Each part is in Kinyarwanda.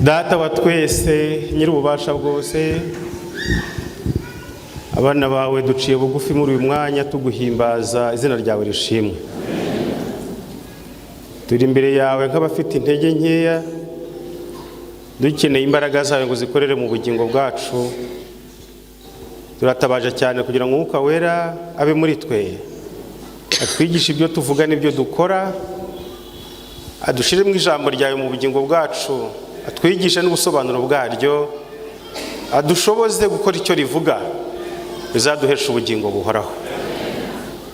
Data wa twese, Nyir'ububasha bwose, abana bawe duciye bugufi muri uyu mwanya tuguhimbaza, izina ryawe rishimwe. Turi imbere yawe nk'abafite intege nkeya, dukeneye imbaraga zawe ngo zikorere mu bugingo bwacu. Turatabaje cyane kugira ngo Umwuka Wera abe muri twe, atwigishe ibyo tuvuga n'ibyo dukora, adushyiremo ijambo ryawe mu bugingo bwacu, atwigishe n'ubusobanuro bwaryo, adushoboze gukora icyo rivuga, bizaduhesha ubugingo buhoraho.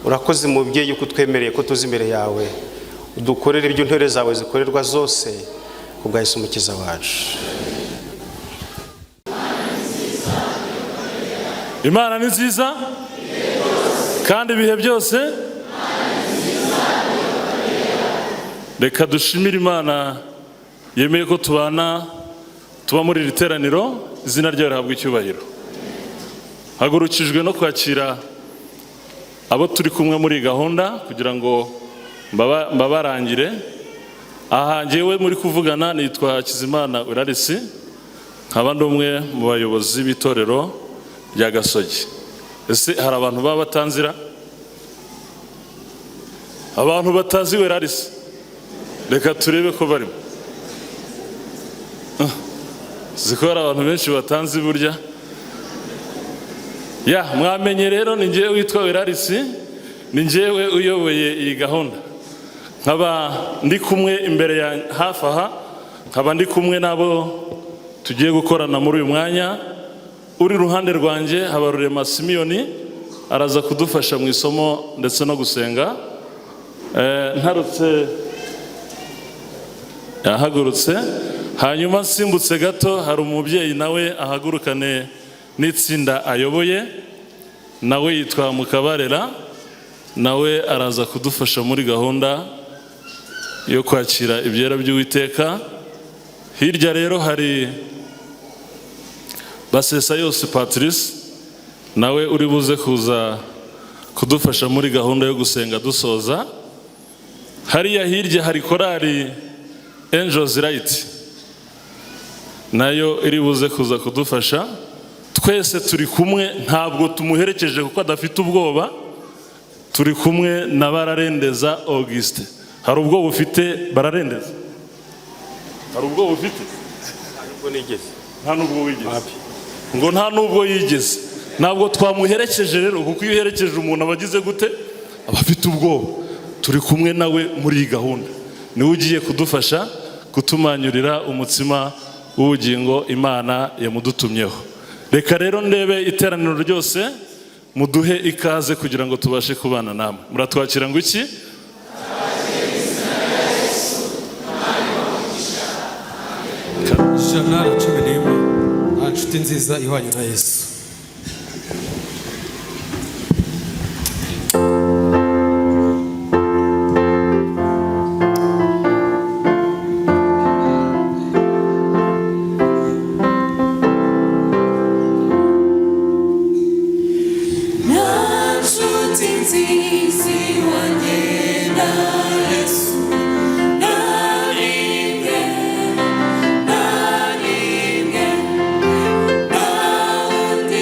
Urakoze mubyeyi ko utwemereye ko tuza imbere yawe, udukorere ibyo intore zawe zikorerwa zose, ku bwa Yesu Umukiza wacu. Imana ni nziza kandi ibihe byose. Reka dushimire Imana yemeye ko tubana, tuba muri iri teraniro. Izina ryayo rihabwa icyubahiro. Hagurukijwe no kwakira abo turi kumwe muri iyi gahunda kugira ngo mbabarangire. Aha ngewe muri kuvugana nitwa Hakizimana Urarisi, nkaba ndi umwe mu bayobozi b'itorero rya Gasogi. Ese hari abantu baba batanzira, abantu batazi Werarisi? Reka turebe ko barimo. Ko hari abantu benshi batanzi burya. Ya mwamenye rero, ni ngewe witwa Werarisi, ni ngewe uyoboye iyi gahunda, nkaba ndi kumwe imbere ya hafi aha, nkaba ndi kumwe n'abo tugiye gukorana muri uyu mwanya. Uri iruhande rwanjye Habarurema Simiyoni, araza kudufasha mu isomo ndetse no gusenga. Ntarutse yahagurutse, hanyuma nsimbutse gato hari umubyeyi nawe ahagurukane n'itsinda ayoboye, nawe yitwa Mukabarera, nawe araza kudufasha muri gahunda yo kwakira ibyera by'Uwiteka. Hirya rero hari Basesa Yose Patrice, nawe uri buze kuza kudufasha muri gahunda yo gusenga dusoza. Hariya hirya hari korali Angels Light, nayo iri buze kuza kudufasha. Twese turi kumwe, ntabwo tumuherekeje kuko adafite ubwoba. Turi kumwe na Bararendeza Auguste. Hari ubwoba ufite, Bararendeza? Hari ubwoba ufite? Nubwo nigeze. Nta nubwo wigeze. Ngo nta nubwo yigeze. Ntabwo twamuherekeje rero, kuko iyo uherekeje umuntu aba agize gute? Aba afite ubwoba. Turi kumwe nawe muri iyi gahunda, niwe ugiye kudufasha kutumanyurira umutsima w'ubugingo Imana yamudutumyeho. Reka rero ndebe iteraniro ryose, muduhe ikaze kugira ngo tubashe kubana namwe. Muratwakira ngo iki? 111, Nta nshuti nziza ihwanye na Yesu. Nta nshuti nziza ihwanye na Yesu, na rimwe, na rimwe, nta wundi.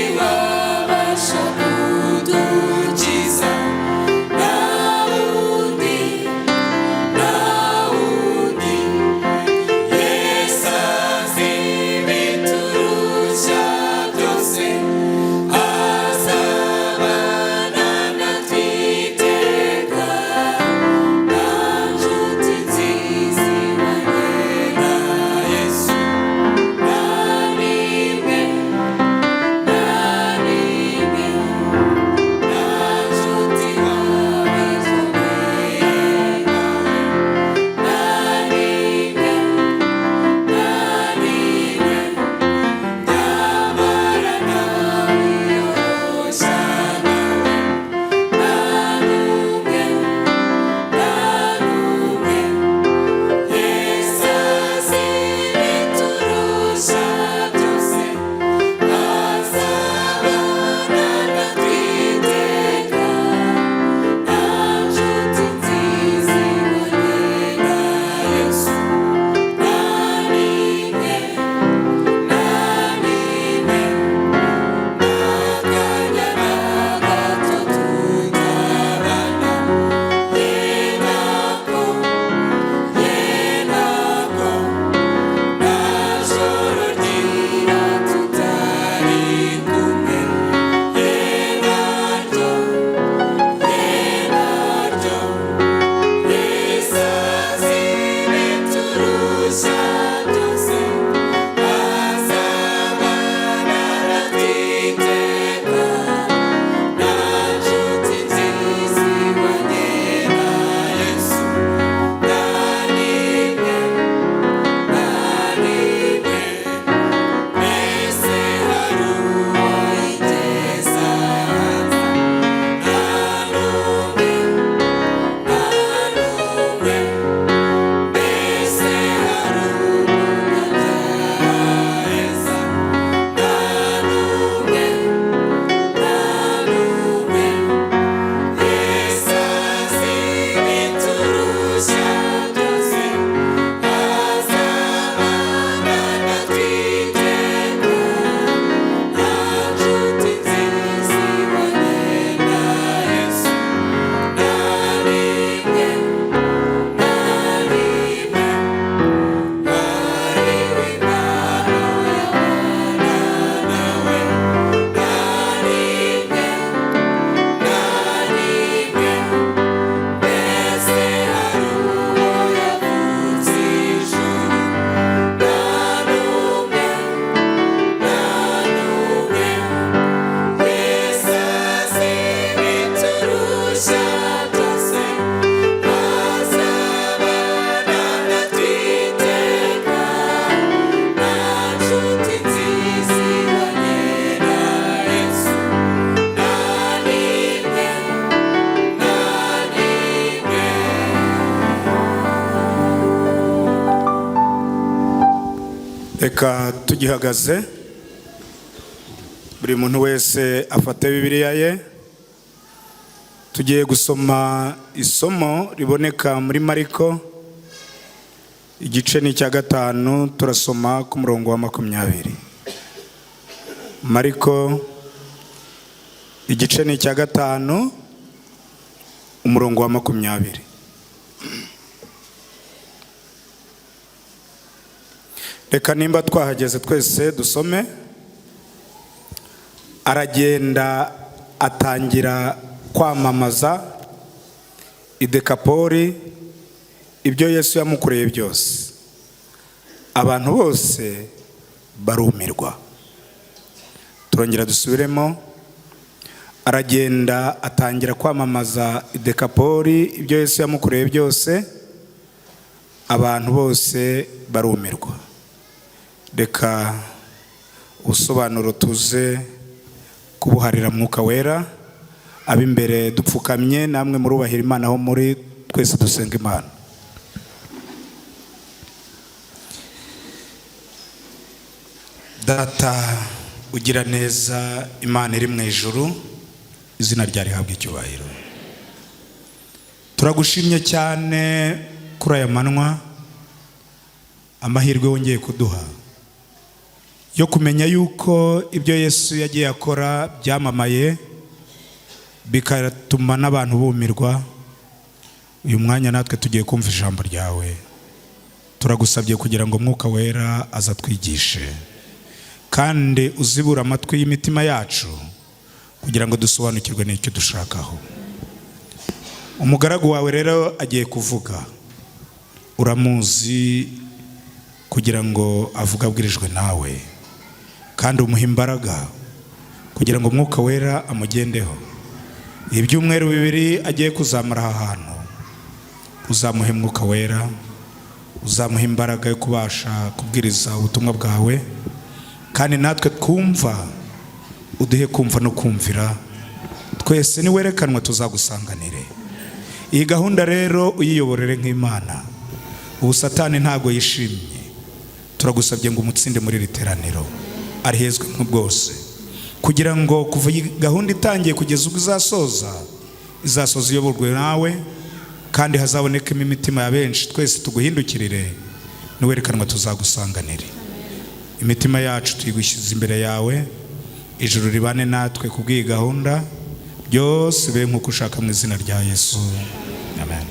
Reka tugihagaze, buri muntu wese afate Bibiliya ye. Tugiye gusoma isomo riboneka muri Mariko, igice ni icya 5, turasoma ku murongo wa 20. Mariko, igice ni icya 5, umurongo wa 20. Reka nimba twahageze twese dusome. Aragenda atangira kwamamaza i Dekapoli ibyo Yesu yamukoreye byose, abantu bose barumirwa. Turongera dusubiremo. Aragenda atangira kwamamaza i Dekapoli ibyo Yesu yamukoreye byose, abantu bose barumirwa. Reka ubusobanuro tuze kubuharira Mwuka Wera. Ab'imbere dupfukamye, namwe murubahira Imana aho muri, twese dusenga Imana. Data ugira neza, Imana iri mu ijuru, izina ryawe rihabwe icyubahiro. Turagushimye cyane kuri aya manywa, amahirwe wongeye kuduha yo kumenya yuko ibyo Yesu yagiye akora byamamaye, bigatuma n'abantu bumirwa. Uyu mwanya natwe tugiye kumva ijambo ryawe. Turagusabye kugira ngo Mwuka Wera azatwigishe, kandi uzibura amatwi y'imitima yacu kugira ngo dusobanukirwe n'icyo dushakaho. Umugaragu wawe rero agiye kuvuga, uramuzi, kugira ngo avuge abwirijwe nawe, kandi umuhe imbaraga kugira ngo Umwuka Wera amugendeho. Ibyumweru 2 agiye kuzamara aha hantu, uzamuhe Mwuka Wera, uzamuhe imbaraga yo kubasha kubwiriza ubutumwa bwawe, kandi natwe twumva uduhe kumva no kumvira. Twese niwerekanwe tuzagusanganire. Iyi gahunda rero uyiyoborere nk'Imana. Ubu Satani ntago yishimye, turagusabye ngo umutsinde muri iri teraniro, arihezwe nk'ubwose, kugira ngo kuva iyi gahunda itangiye kugeza ubwo izasoza, izasoza iyoborwe nawe, kandi hazabonekemo imitima ya benshi. Twese tuguhindukirire, niwerekanwa tuzagusanganire. Imitima yacu tuyigushyize imbere yawe, ijuru ribane natwe kubw'iyi gahunda, byose bibe nk'uko ushaka, mu izina rya Yesu, amen.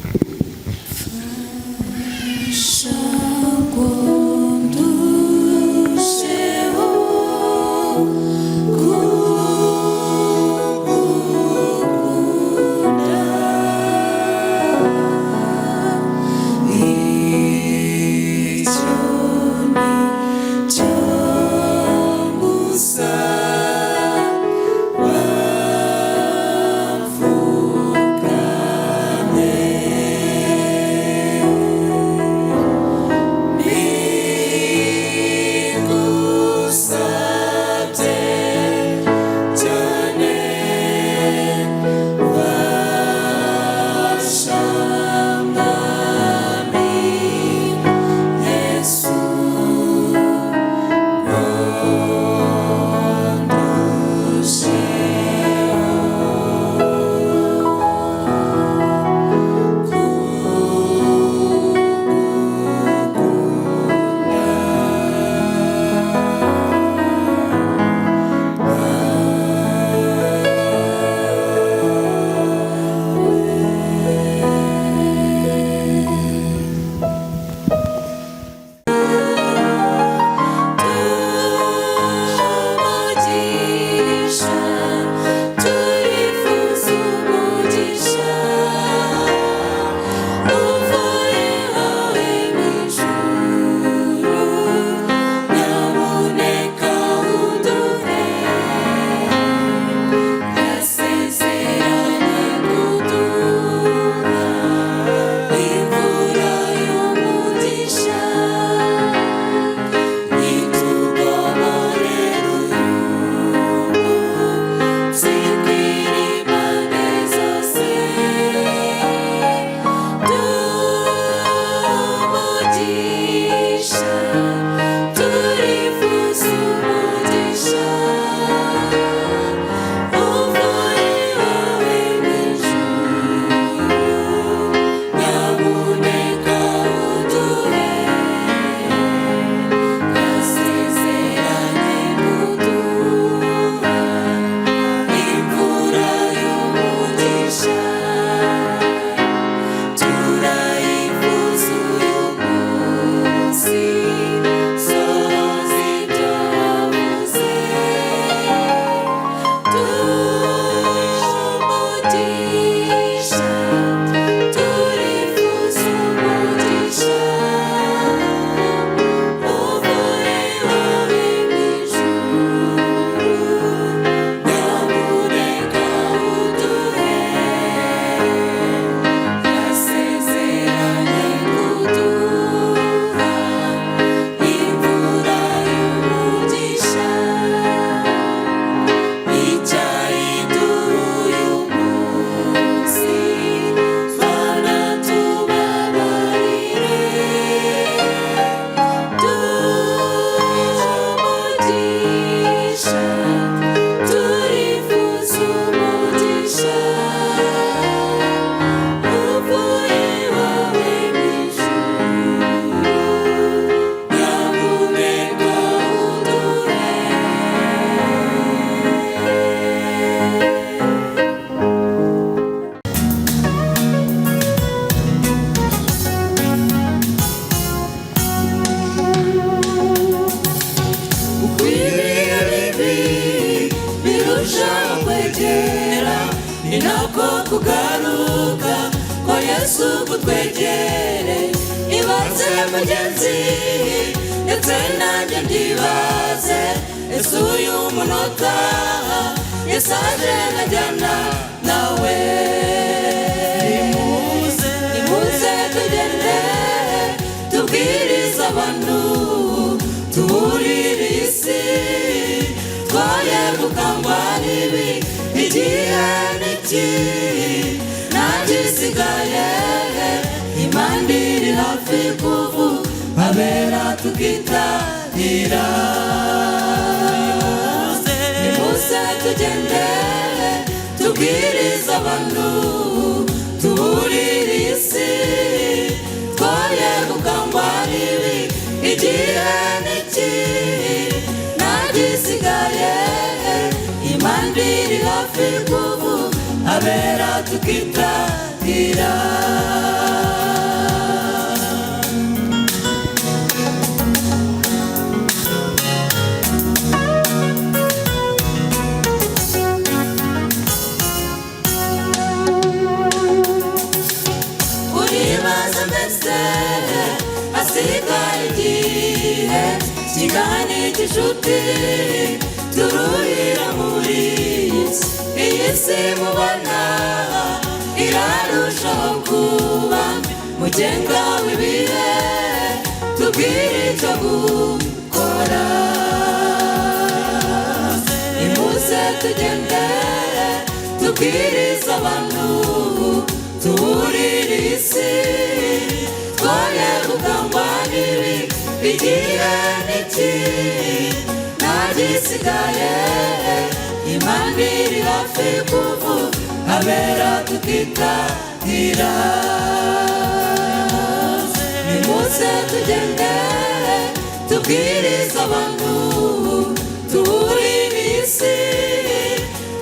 Bigusabye. Kugaruka kwa Yesu kutwegere. Ibaze mugenzi, ndetse nanjye ndibaze, ese uyu munota Yesu aje nkajyana nawe? Nimuze tugende tubwirize abantu, tuburire isi, twoye gukangwa n'ibi. Igihe n'iki ntagisigaye, Imana iri hafi kuvu abera tukitahira. Nimuze tugende tubwirize abantu, tuburire isi, twoye gukangwa n'ibi. Igihe n'iki ntagisigaye, Imana iri hafi kuvu abera tukitahira. Uribaza mbese hasigaye igihe kingana iki, inshuti, turuhira muri iyi si? Iyi si mubona irarushaho kuba mugenga w'ibihe, tubwire icyo gukora. Nimuze tugende tubwirize abantu, tuburire isi, twoye gukangwa n'ibi. Igihe n'iki ntagisigaye, Imana iri hafi kuvu abera tukitahira. Nimuze tugende tubwirize abantu, tuburire isi,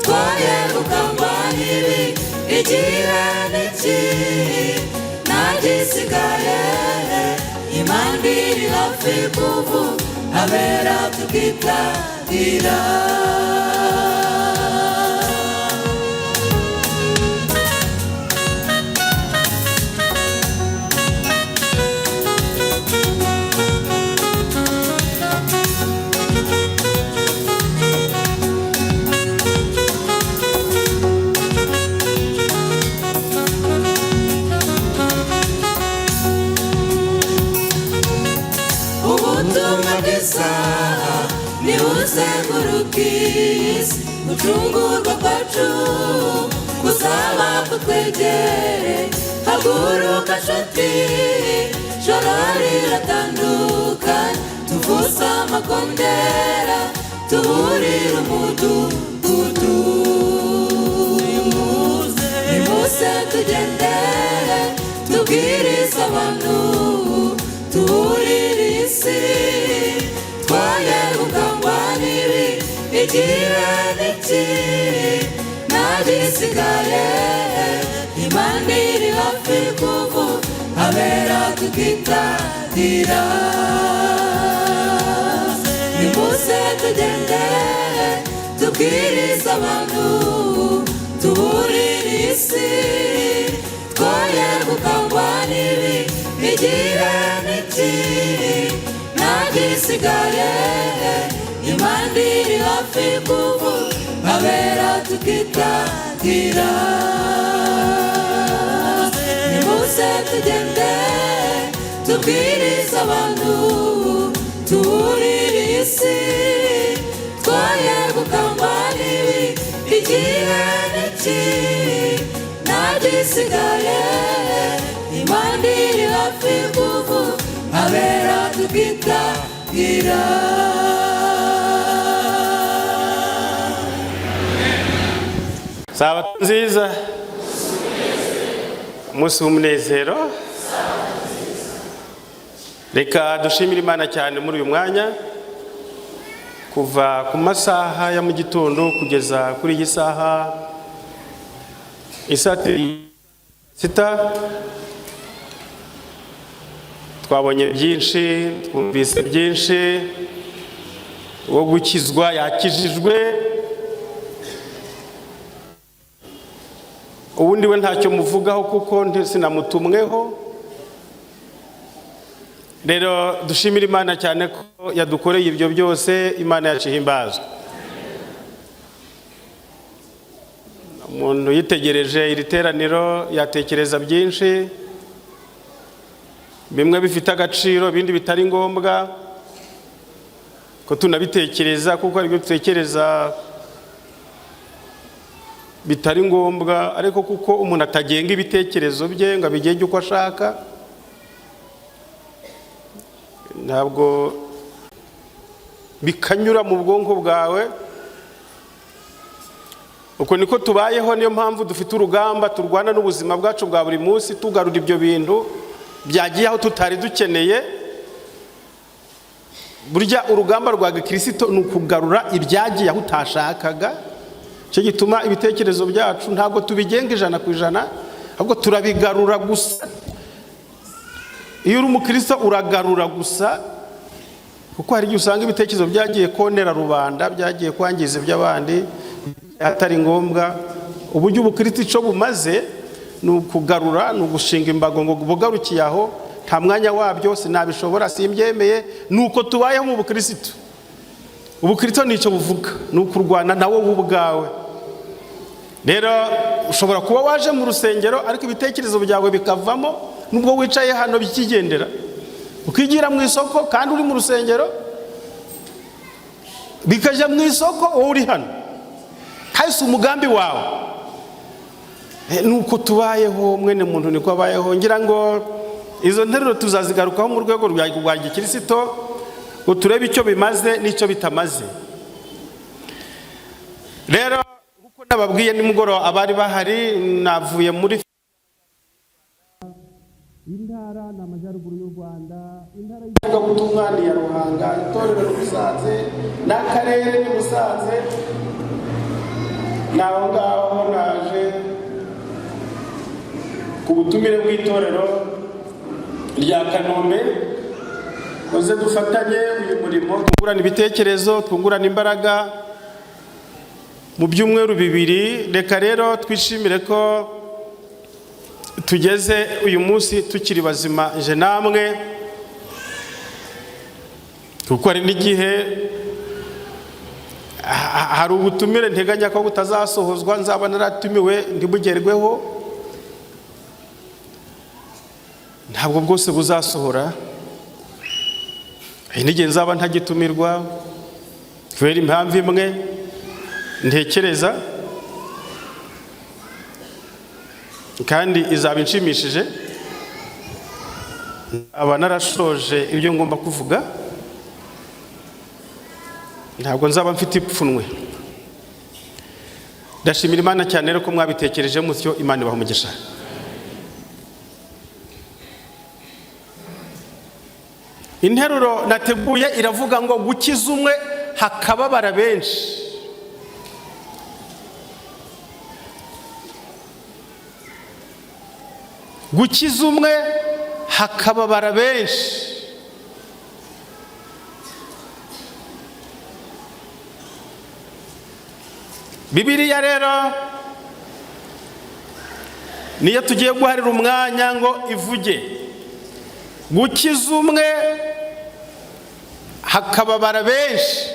twoye gukangwa n'ibi. Igihe n'iki ntagisigaye, Imana iri hafi kuvu abera tukitahira. Ubutumwa bwiza nibuzenguruka isi, gucungurwa kwacu kuzaba kutwegere. Haguruka nshuti, joro riratandukanye, tuvuze amakondera, tuburire umudugudu. Nimuze tugende tubwirize abantu, tuburire isi, twoye gukangwa n'ibi. Igihe n'iki ntagisigaye, Imana iri hafi kuvu abera tukitahira. Nimuze tugende tubwirize abantu, tuburire isi, twoye gukangwa n'ibi. Igihe n'iki ntagisigaye, Imana iri hafi kuvu abera tukitahira. Nimuze tugende tubwirize abantu, tuburire isi, twoye gukangwa n'ibi. Igihe n'iki ntagisigaye, Imana iri hafi kuvu abera tukitahira. Sabato nziza, umunsi w'umunezero. Reka dushimire Imana cyane muri uyu mwanya, kuva ku masaha ya mu gitondo kugeza kuri iyi saha isati sita. Twabonye byinshi, twumvise byinshi. Uwo gukizwa yakijijwe, Ubundi we ntacyo muvugaho kuko sinamutumweho. Rero dushimira Imana cyane ko yadukoreye ibyo byose. Imana yacu ihimbazwe. Umuntu yitegereje iri teraniro yatekereza byinshi, bimwe bifite agaciro, ibindi bitari ngombwa ko tunabitekereza, kuko aribyo dutekereza bitari ngombwa. Ariko kuko umuntu atagenga ibitekerezo bye ngo abigenge uko ashaka, ntabwo bikanyura mu bwonko bwawe. Uko niko tubayeho. Niyo mpamvu dufite urugamba turwana n'ubuzima bwacu bwa buri munsi, tugarura ibyo bintu byagiye aho tutari dukeneye. Burya urugamba rwa gikirisito ni ukugarura ibyagiye aho utashakaga. Icyo gituma ibitekerezo byacu ntabwo tubigenga 100%, ahubwo turabigarura gusa. Iyo uri umukristo uragarura gusa, kuko hari igihe usanga ibitekerezo byagiye konera rubanda, byagiye kwangiza iby'abandi atari ngombwa. Uburyo ubukristo icyo bumaze ni ukugarura, ni ugushinga imbago ngo bugarukiye aho, nta mwanya wabyo, sinabishobora, simbyemeye. Ni uko tubayeho mu bukristo. Ubukristo ni icyo buvuga, ni ukurwana nawe wowe ubwawe. Rero ushobora kuba waje mu rusengero ariko ibitekerezo byawe bikavamo, nubwo wicaye hano bikigendera, ukigira mu isoko kandi uri mu rusengero, bikajya mu isoko wowe uri hano, hahise umugambi wawe. Nuko tubayeho, mwene muntu niko abayeho. Ngira ngo izo nteruro tuzazigarukaho mu rwego rwa gikirisito, ngo turebe icyo bimaze n'icyo bitamaze. Rero nkuko nababwiye nimugoroba abari bahari, navuye muri intara ni amajyaruguru y'u Rwanda, intara y'ivugabutumwa ni iya Ruhanga, itorero ni Musanze n'akarere ni Musanze. Ni aho ngaho naje ku butumire bw'itorero rya Kanombe, muze dufatanye uyu murimo, twungurane ibitekerezo, twungurane imbaraga mu byumweru 2. Reka rero twishimire ko tugeze uyu munsi tukiri bazima, je namwe, kuko hari n'igihe hari ubutumire nteganya ko butazasohozwa, nzaba naratumiwe ntibugerweho. Ntabwo bwose buzasohora. Hari n'igihe nzaba ntagitumirwa kubera impamvu imwe ntekereza kandi izaba inshimishije, aba narashoje ibyo ngomba kuvuga, ntabwo nzaba mfite ipfunwe. Ndashimira Imana cyane rero ko mwabitekereje mutyo. Imana ibaha umugisha. Interuro nateguye iravuga ngo gukiza umwe hakababara benshi. Gukiza umwe hakababara benshi. Bibiliya rero niyo tugiye guharira umwanya ngo ivuge gukiza umwe hakababara benshi.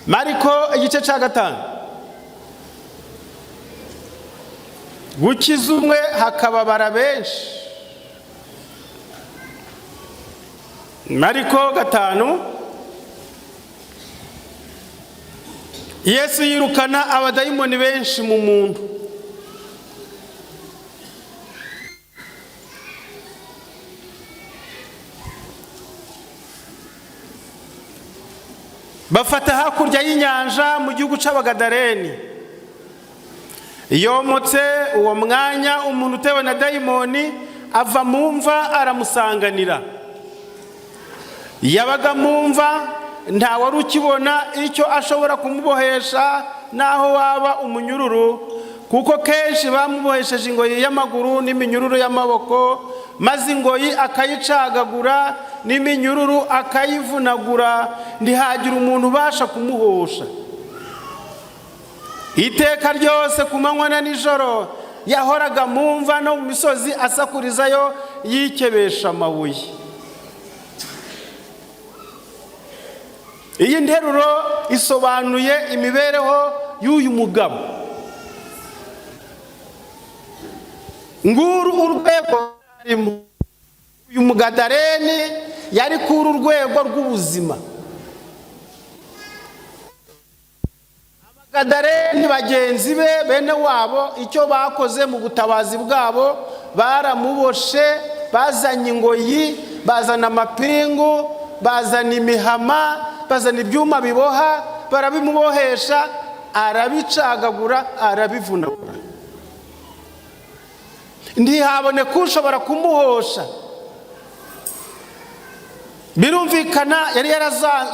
Mariko igice cya 5. Gukiza umwe hakababara benshi. Mariko 5. Yesu yirukana abadayimoni benshi mu muntu. Bafata hakurya y'inyanja mu gihugu c'Abagadareni. Yomotse uwo mwanya umuntu utewe na dayimoni ava mu mva aramusanganira. Yabaga mu mva, nta wari ukibona icyo ashobora kumubohesha naho waba umunyururu, kuko kenshi bamubohesheje ingoyi y'amaguru n'iminyururu y'amaboko, maze ingoyi akayicagagura n'iminyururu akayivunagura, ntihagira umuntu ubasha kumuhosha. Iteka ryose ku manywa na nijoro yahoraga mu mva no mu misozi asakurizayo yikebesha amabuye. Iyi nteruro isobanuye imibereho y'uyu mugabo. Nguru urwego arimo. Uyu Mugadareni yari kuri urwego rw'ubuzima. Abagadareni bagenzi be bene wabo icyo bakoze mu butabazi bwabo, baramuboshe, bazanye ingoyi, bazana amapingu, bazana imihama, bazana ibyuma biboha, barabimubohesha, arabicagagura, arabivunagura. Ntihaboneka ushobora kumuhosha. Birumvikana yari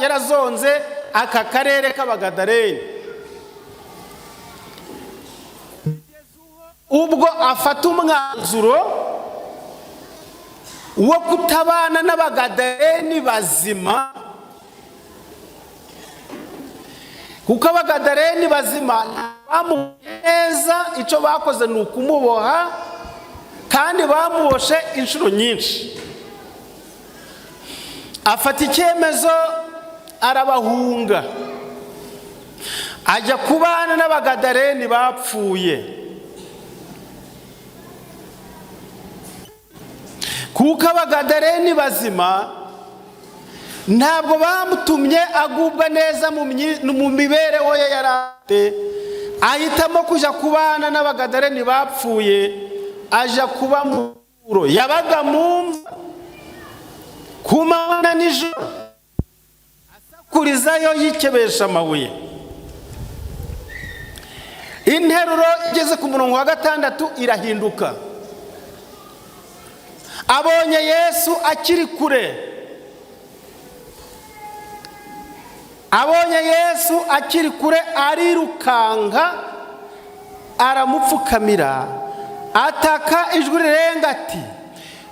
yarazonze aka karere k'Abagadareni. Ubwo afata umwanzuro wo kutabana n'Abagadareni bazima, kuko Abagadareni bazima bamubonye neza, icyo bakoze ni ukumuboha, kandi bamuboshe inshuro nyinshi. Afata icyemezo arabahunga, ajya kubana n'Abagadareni bapfuye. Kuko Abagadareni bazima ntabwo bamutumye agubwa neza mu mibereho ye yari afite, ahitamo kujya kubana n'Abagadareni bapfuye, aja kuba mu buturo. Yabaga mu mva ku manywa na nijoro, asakurizayo yikebesha amabuye. Interuro igeze ku murongo wa 6 irahinduka. Abonye Yesu akiri kure, abonye Yesu akiri kure, arirukanka aramupfukamira, ataka ijwi rirenga ati: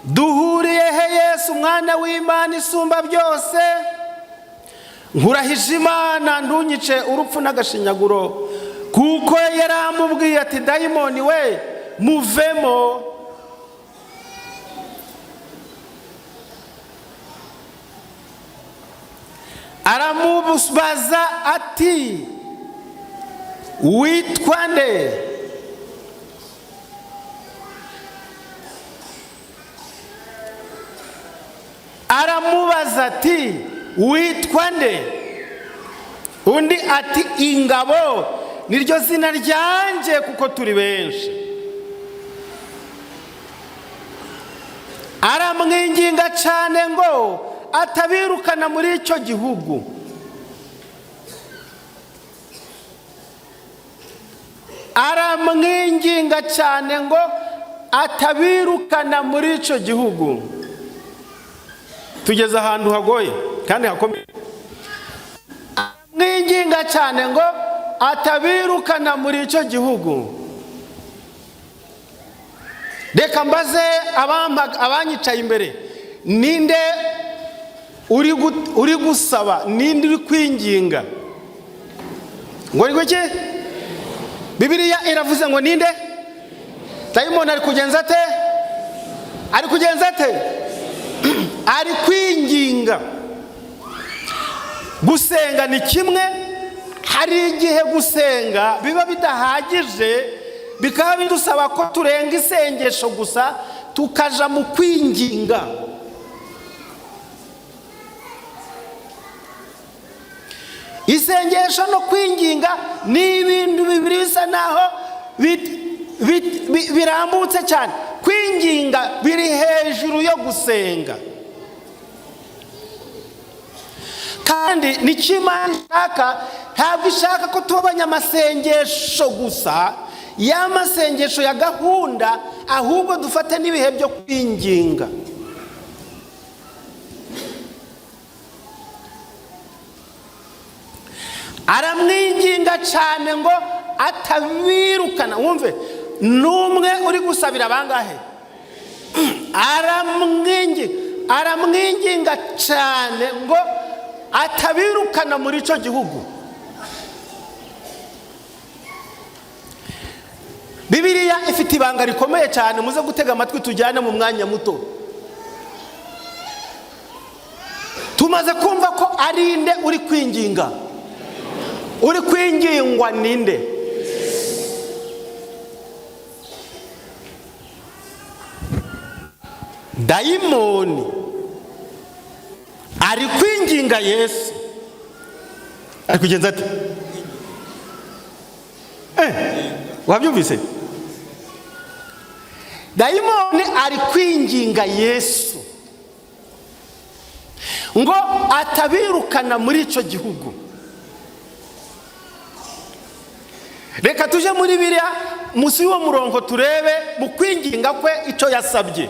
duhuriye he Yesu mwana w'Imana isumba byose? Nkurahije Imana ntunyice urupfu n'agashinyaguro. Kuko yaramubwiye ati: dayimoni we muvemo. Aramubaza ati: witwa nde? Aramubaza ati: witwa nde? Undi ati: ingabo niryo zina ryanjye kuko turi benshi. Aramwinginga cyane ngo atabirukana muri icyo gihugu. Aramwinginga cyane ngo atabirukana muri icyo gihugu. Tugeze ahantu hagoye kandi hakomeye. Aramwinginga cyane ngo atabirukana muri icyo gihugu. Reka mbaze abanyicaye imbere, ninde uri gusaba, ninde uri kwinginga? Ngo ni iki? Bibiliya iravuze ngo ninde? Dayimoni ari kugenza ate? Ari kugenza ate? Ari kwinginga. Gusenga ni kimwe, hari igihe gusenga biba bidahagije, bikaba bidusaba ko turenga isengesho gusa tukaja mu kwinginga. Isengesho no kwinginga ni ibintu bibiri bisa naho birambutse cyane. Kwinginga biri hejuru yo gusenga, kandi nicyo Imana ishaka. Ntabwo ishaka ko tuba abanyamasengesho gusa, ya masengesho ya gahunda, ahubwo dufate n'ibihe byo kwinginga. Aramwinginga cyane ngo atabirukana. Wumve, n'umwe uri gusabira bangahe? Aramwinginga cyane ngo atabirukana muri icyo gihugu. Bibiliya ifite ibanga rikomeye cyane, muze gutega amatwi tujyane mu mwanya muto. Tumaze kumva ko ari inde uri kwinginga? Uri kwingingwa ninde? Dayimoni ari kwinginga Yesu. Ari kugenza ate? Wabyumvise? Dayimoni ari kwinginga Yesu ngo atabirukana muri icyo gihugu. Reka tuje muri biriya munsi y'uwo murongo turebe mu kwinginga kwe icyo yasabye.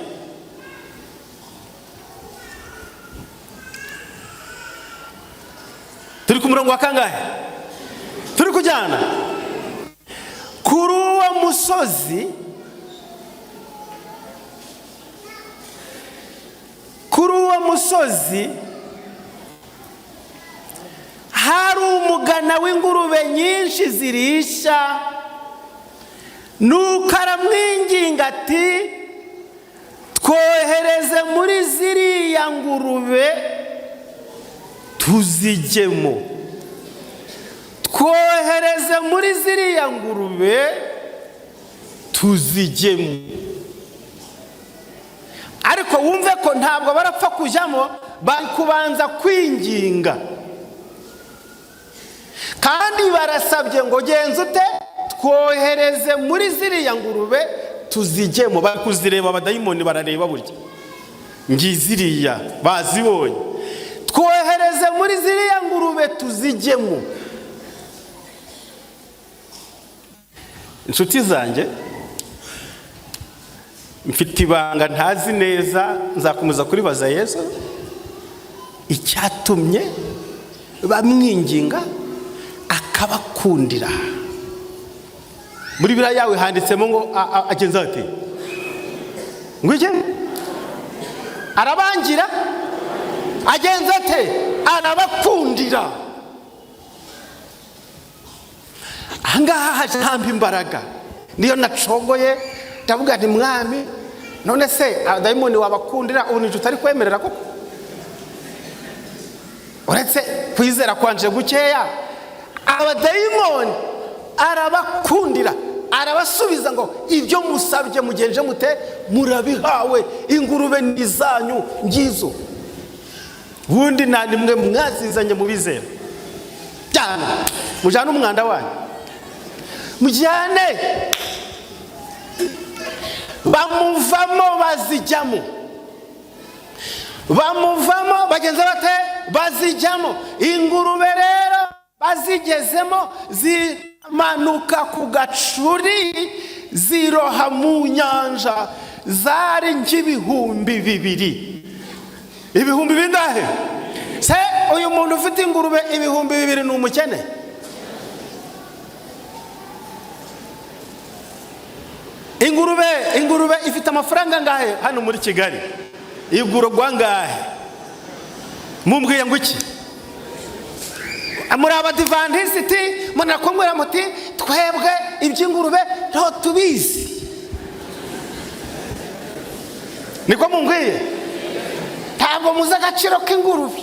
Turi ku murongo wa kangahe? Turi kujyana kuri uwo musozi, kuri uwo musozi hari umugana w'ingurube nyinshi zirisha. Nuko aramwinginga ati twohereze muri ziriya ngurube tuzijyemo. Twohereze muri ziriya ngurube tuzijyemo. Ariko wumve ko ntabwo barapfa kujyamo, bari kubanza kwinginga. Kandi barasabye ngo genza ute? Twohereze muri ziriya ngurube tuzijyemo. Bari kuzireba, abadayimoni barareba burya, ngiziriya bazibonye. Twohereze muri ziriya ngurube tuzijyemo. Inshuti zanjye, mfite ibanga ntazi neza, nzakomeza kuribaza Yesu icyatumye bamwinginga akabakundira. Muri biriya yawe handitsemo ngo agenza ati ngwiki arabangira, agenza ate? Arabakundira. Ahangaha haje hamba imbaraga, niyo nacogoye ndavuga nti mwami, none se abadayimoni wabakundira ubu nije utari kwemerera koko? Uretse kwizera kwanje gukeya, abadayimoni arabakundira, arabasubiza ngo ibyo musabye mugenje mute? Murabihawe, ingurube ni zanyu ngizo. Ubundi nta nimwe mwazizanye mu bizera. Cyane mujyane umwanda wanyu, mujyane. Bamuvamo bazijyamo, bamuvamo bagenza bate? Bazijyamo. Ingurube rero bazigezemo zimanuka ku gacuri ziroha mu nyanja, zari nk'ibihumbi 2000. Ibihumbi bingahe? Se uyu muntu ufite ingurube 2000 ni umukene? Ingurube ifite amafaranga angahe hano muri Kigali? Igurwa angahe? Mumbwiye ngo iki? Muri abadivantisiti munakumwira muti twebwe iby'ingurube ntaho tubizi. Niko mumbwiye? Ntabwo muzi agaciro k'ingurube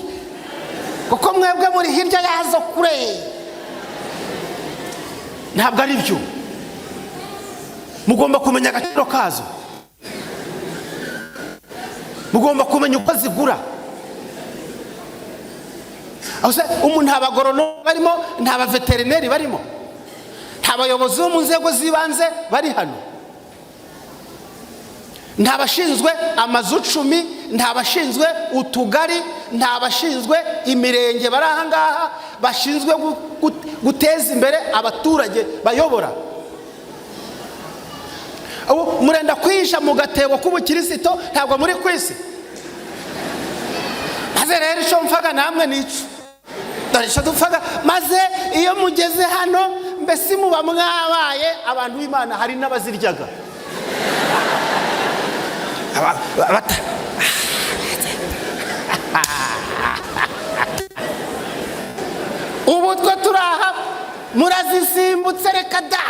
kuko mwebwe muri hirya yazo kure. Ntabwo ari byo. Mugomba kumenya agaciro kazo, mugomba kumenya uko zigura. Umuntu nta bagorono barimo, nta baveterineri barimo, nta bayobozi bo mu nzego z'ibanze bari hano, nta bashinzwe amazu 10, nta bashinzwe utugari, nta bashinzwe imirenge bari aha ngaha bashinzwe guteza imbere abaturage bayobora. Murenda kwisha mu gatebo k'ubukirisito, ntabwo muri kwisi. Maze rero icyo mfaga namwe nico, dore icyo dupfaga. Maze iyo mugeze hano mbese muba mwabaye abantu b'Imana. Hari n'abaziryaga ubu twe turaha, murazisimbutse reka da.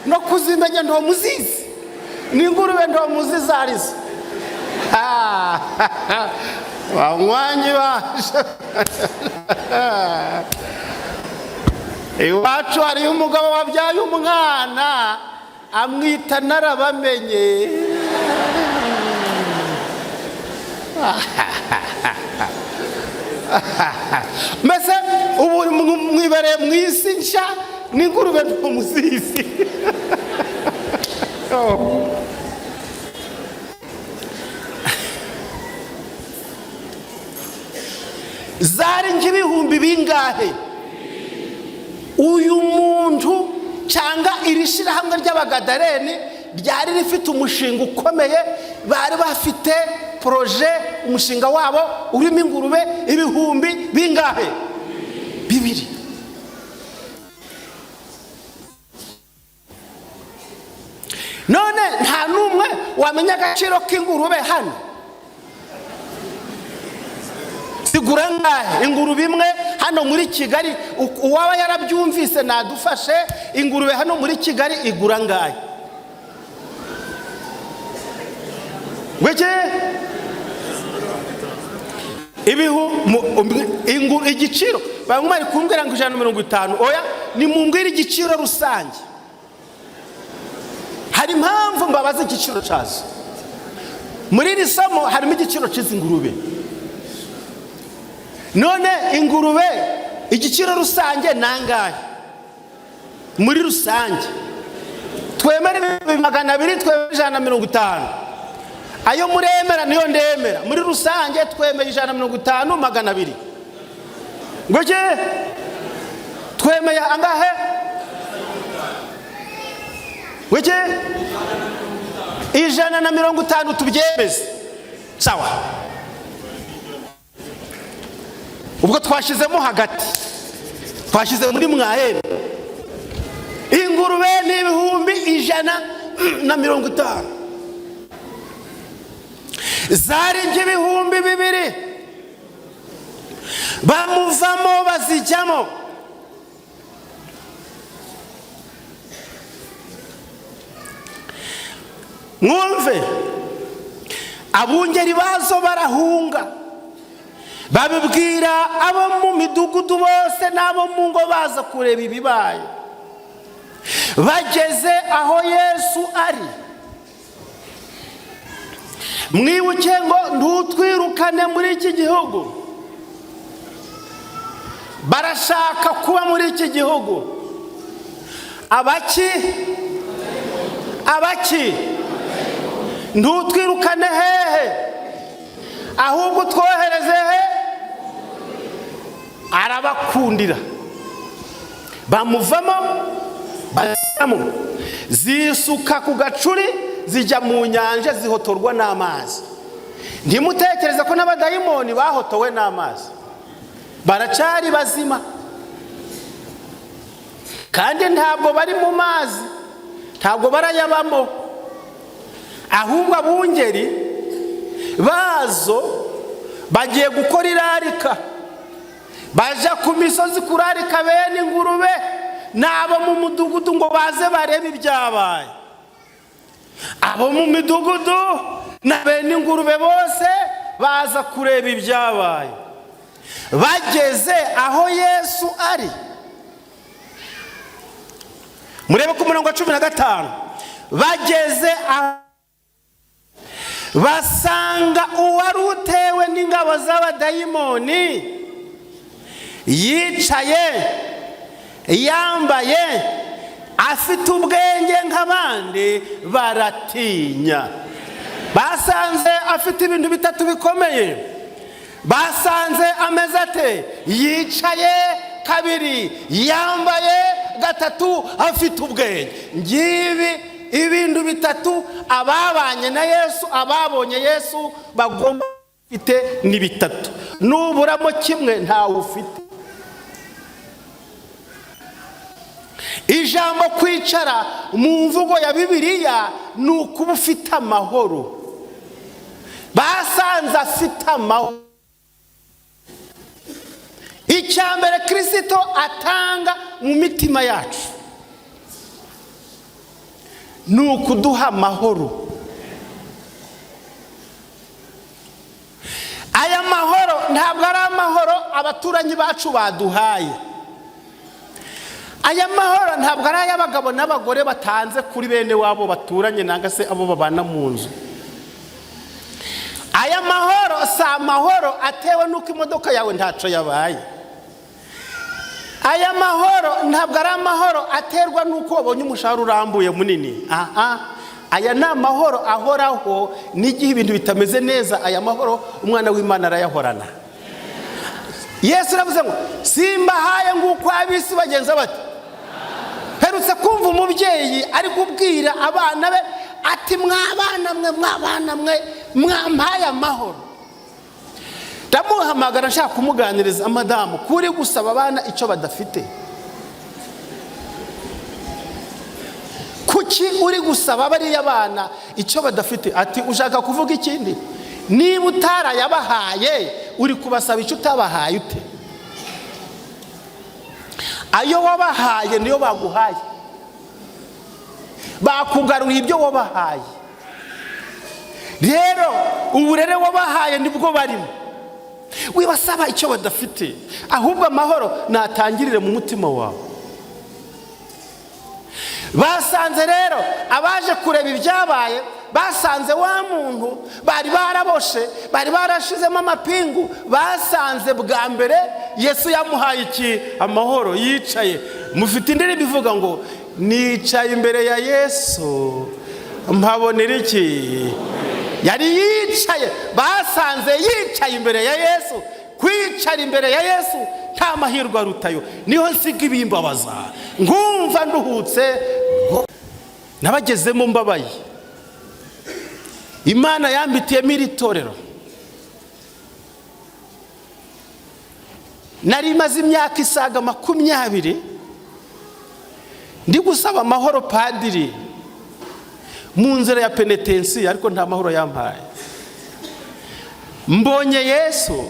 No kuzimenya ntomuzizi, n'ingurube ntomuzi zarizo. Banywanyi baje iwacu, hariyo umugabo wabyaye umwana amwita Narabamenye. Mbese ubu mwibereye mu isi nshya, n'ingurube ntumuzizi. Zari nk'ibihumbi bingahe? Uyu muntu cyangwa iri shyirahamwe ry'Abagadareni ryari rifite umushinga ukomeye, bari bafite projet, umushinga wabo urimo ingurube ibihumbi bingahe? 2. None nta n'umwe wamenya agaciro k'ingurube hano. Zigura ngahe ingurube imwe hano muri Kigali? Uwaba yarabyumvise nadufashe. Ingurube hano muri Kigali igura ngahe? Ngwiki igiciro bamwe bari kumbwira ngo 150. Oya, nimumbwire igiciro rusange. Hari impamvu mbabaza igiciro cyazo. Muri iri somo harimo igiciro cy'izi ngurube. None ingurube igiciro rusange nangahe? Muri rusange twemere 200, twemere 150. Ayo muremera niyo ndemera. Muri rusange twemeye 150, 200. Ngwiki twemeye angahe? Ngwiki 150, tubyemeze. Sawa, ubwo twashyizemo hagati, twashyize muri mwahembe. Ingurube ni 150,000, zari 2,000. Bamuvamo bazijyamo. Mwumve, abungeri bazo barahunga, babibwira abo mu midugudu bose n'abo mu ngo, baza kureba ibibaye. Bageze aho Yesu ari, mwibuke ngo ntutwirukane muri iki gihugu. Barashaka kuba muri iki gihugu. Abaki abaki ntutwirukane hehe, ahubwo twohereze he? Arabakundira, bamuvamo bajyamo, zisuka ku gacuri, zijya mu nyanja, zihotorwa n'amazi. Ntimutekereze ko n'abadayimoni bahotowe n'amazi, baracari bazima, kandi ntabwo bari mu mazi, ntabwo barayabamo. Ahubwo abungeri bazo bagiye gukora irarika, baja ku misozi kurarika bene ingurube n'abo mu mudugudu ngo baze barebe ibyabaye. Abo mu midugudu na bene ingurube bose baza kureba ibyabaye. Bageze aho Yesu ari, murebe ku murongo wa 15, bageze aho basanga uwari utewe n'ingabo z'abadayimoni yicaye, yambaye, afite ubwenge nk'abandi, baratinya. Basanze afite ibintu bitatu bikomeye. Basanze ameze ate? Yicaye. Kabiri, yambaye. Gatatu, afite ubwenge. Ngibi ibintu bitatu ababanye na Yesu, ababonye Yesu bagomba ufite ni bitatu. Nuburamo kimwe ntawe ufite. Ijambo kwicara mu mvugo ya Bibiliya ni ukuba ufite amahoro. Basanze afite amahoro. Icya mbere Kristo atanga mu mitima yacu Ni ukuduha amahoro. Aya mahoro ntabwo ari amahoro abaturanyi bacu baduhaye. Aya mahoro ntabwo ari ay'abagabo n'abagore batanze kuri bene wabo baturanye, nanga se abo babana mu nzu. Aya mahoro si amahoro atewe n'uko imodoka yawe ntaco yabaye. Aya mahoro ntabwo ari amahoro aterwa n'uko wabonye umushahara urambuye munini. Aha, aya ni amahoro ahoraho n'igihe ibintu bitameze neza. Aya mahoro umwana w'Imana arayahorana. Yesu aravuze ngo simbahaye nguko ab'isi bagenza bati. Herutse kumva umubyeyi ari kubwira abana be ati mwabana mwe, mwabana mwe, mwampaye amahoro. Ndamuhamagara nshaka kumuganiriza, madamu, kuri gusaba abana icyo badafite. Kuki uri gusaba bariya bana icyo badafite? Ati ushaka kuvuga ikindi? Niba utarayabahaye uri kubasaba icyo utabahaye ute? Ayo wabahaye niyo baguhaye, bakugaruriye ibyo wabahaye. Rero uburere wabahaye nibwo barimo. Wibasaba icyo badafite, ahubwo amahoro natangirire mu mutima wawe. Basanze rero abaje kureba ibyabaye, basanze wa muntu bari baraboshe, bari barashizemo amapingu, basanze bwa mbere Yesu yamuhaye iki? Amahoro. Yicaye. Mufite indirimbo ivuga ngo nicaye imbere ya Yesu mpabonera iki? Yari yicaye, basanze yicaye imbere ya Yesu. Kwicara imbere ya Yesu nta mahirwe arutayo. Niho nsiga ibimbabaza, nkumva nduhutse, nabagezemo mbabaye. Imana yambitiyemo iri torero. Nari maze imyaka isaga 20 ndi gusaba amahoro padiri mu nzira ya penetensi, ariko nta mahoro yampaye. Mbonye Yesu,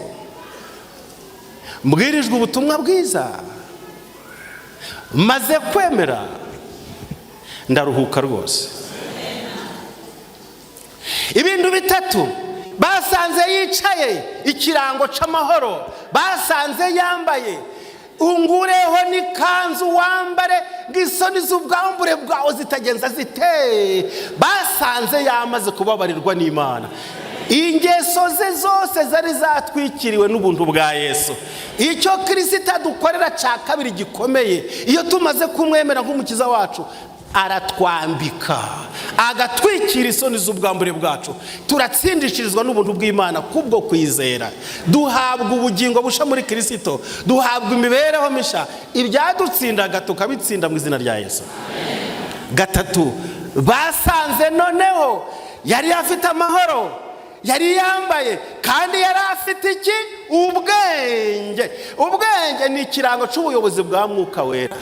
mbwirijwe ubutumwa bwiza, maze kwemera, ndaruhuka rwose. Ibintu bitatu basanze yicaye, ikirango c'amahoro. Basanze yambaye, ungureho n'ikanzu wambare ngisoni z'ubwambure bwawe zitagenza zite. Basanze yamaze kubabarirwa n'Imana. Ingeso ze zose zari zatwikiriwe n'ubuntu bwa Yesu. Icyo Kristo adukorera cya kabiri gikomeye, iyo tumaze kumwemera nk'umukiza wacu, aratwambika agatwikira isoni z'ubwambure bwacu. Turatsindishirizwa n'ubuntu bw'Imana kubwo kwizera. Duhabwa ubugingo busha muri Kristo, duhabwa imibereho misha, ibyadutsindaga tukabitsinda mu izina rya Yesu. Gatatu, basanze noneho yari afite amahoro, yari yambaye, kandi yari afite iki? Ubwenge. Ubwenge ni ikirango cy'ubuyobozi bwa Mwuka Wera.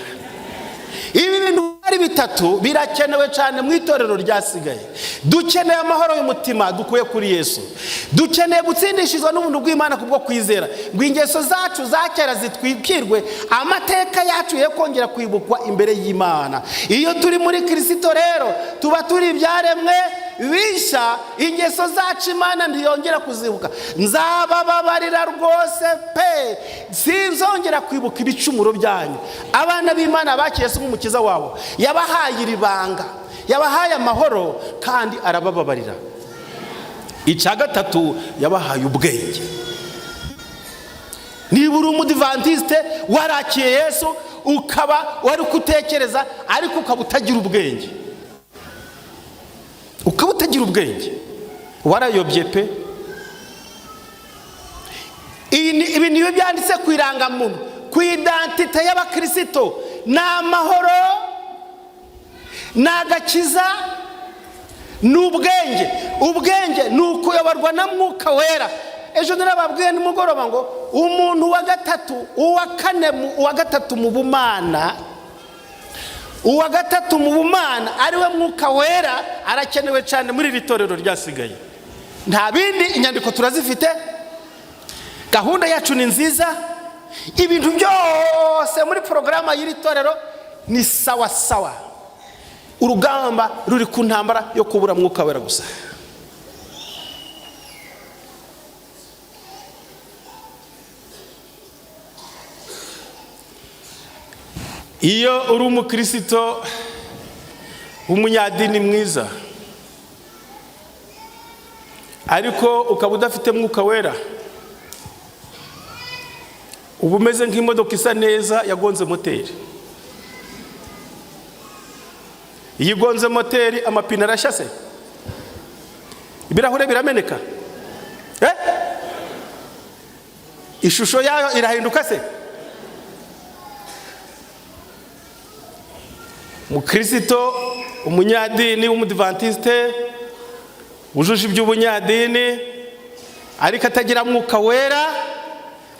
Ibi bintu ari bitatu birakenewe cyane mu itorero ryasigaye. Dukeneye amahoro y'umutima dukuye kuri Yesu. Dukeneye gutsindishizwa n'ubuntu bw'Imana kubwo kwizera, ngo ingeso zacu za kera zitwikirwe, amateka yacu ye kongera kwibukwa imbere y'Imana. Iyo turi muri Kristo rero tuba turi ibyaremwe bisha, ingeso zacu Imana ntiyongera kuzibuka. Nzabababarira rwose pe, sinzongera kwibuka ibicumuro byanyu. Abana b'Imana bakiriye Yesu nk'umukiza wabo, yabahaye iri banga, yabahaye amahoro kandi arabababarira. Icya gatatu, yabahaye ubwenge. Niba uri umudivantiste warakiye Yesu, ukaba wari kutekereza ariko ukaba utagira ubwenge, ukaba utagira ubwenge, warayobye pe. Ibi niyo byanditse ku irangamuntu, ku identite y'abakristo. Ni amahoro, ni agakiza, ni ubwenge. Ubwenge ni ukuyoborwa na Mwuka Wera. Ejo narababwiye nimugoroba ngo umuntu wa gatatu, uwa kane, uwa gatatu mu bumana, uwa gatatu mu bumana ariwe Mwuka Wera, arakenewe cyane muri iri torero ryasigaye. Nta bindi, inyandiko turazifite, gahunda yacu ni nziza, ibintu byose muri porogaramu y'iri torero ni sawa sawa. Urugamba ruri ku ntambara yo kubura Mwuka Wera gusa. Iyo uri umukristo w'umunyadini mwiza ariko ukaba udafite Mwuka Wera, uba umeze nk'imodoka isa neza yagonze moteri. Iyo igonze moteri, amapine arashya se? Ibirahure birameneka? Ishusho yayo irahinduka se? Umukristo umunyadini w'umudivantiste wujuje iby'ubunyadini ariko atagira Mwuka Wera,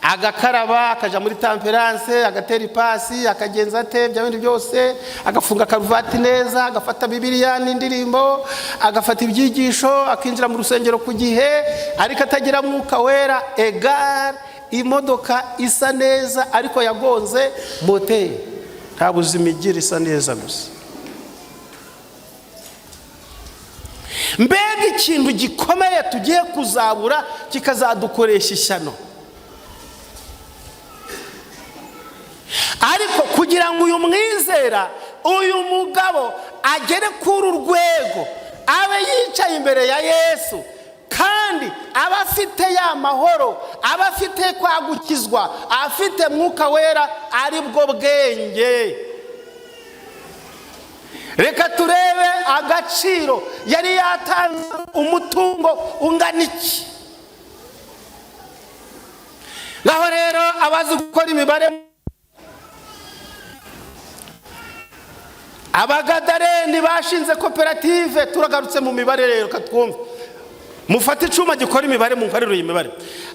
agakaraba, akaja muri temperance, agatera ipasi, akagenza ate, bya bindi byose, agafunga karuvati neza, agafata Bibiliya n'indirimbo, agafata ibyigisho, akinjira mu rusengero ku gihe, ariko atagira Mwuka Wera, égale imodoka isa neza ariko yagonze moteri. Nta buzima igira, isa neza gusa. Mbega ikintu gikomeye tugiye kuzabura kikazadukoresha ishyano! Ariko kugira ngo uyu mwizera, uyu mugabo, agere kuri uru rwego, abe yicaye imbere ya Yesu kandi aba afite ya mahoro, aba afite kwa gukizwa, afite Mwuka Wera, ari bwo bwenge, reka turebe agaciro yari yatanze, umutungo ungana iki. Ngaho rero, abazi gukora imibare, Abagadareni bashinze koperative. Turagarutse mu mibare rero, twumve, mufate icyuma gikora imibare, munkorere iyi mibare.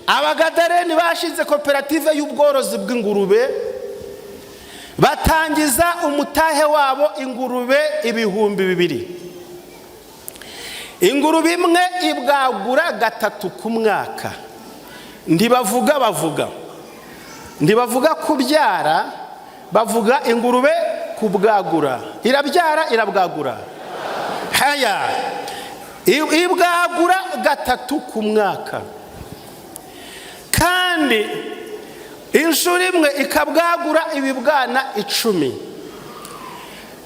Abagadareni bashinze koperative y'ubworozi bw'ingurube, batangiza umutahe wabo ingurube 2000. Ingurube imwe ibwagura gatatu ku mwaka. Ntibavuga, bavuga, ntibavuga kubyara, bavuga ingurube kubwagura. Irabyara, irabwagura. Haya, ibwagura gatatu ku mwaka, kandi inshuro imwe ikabwagura ibibwana 10.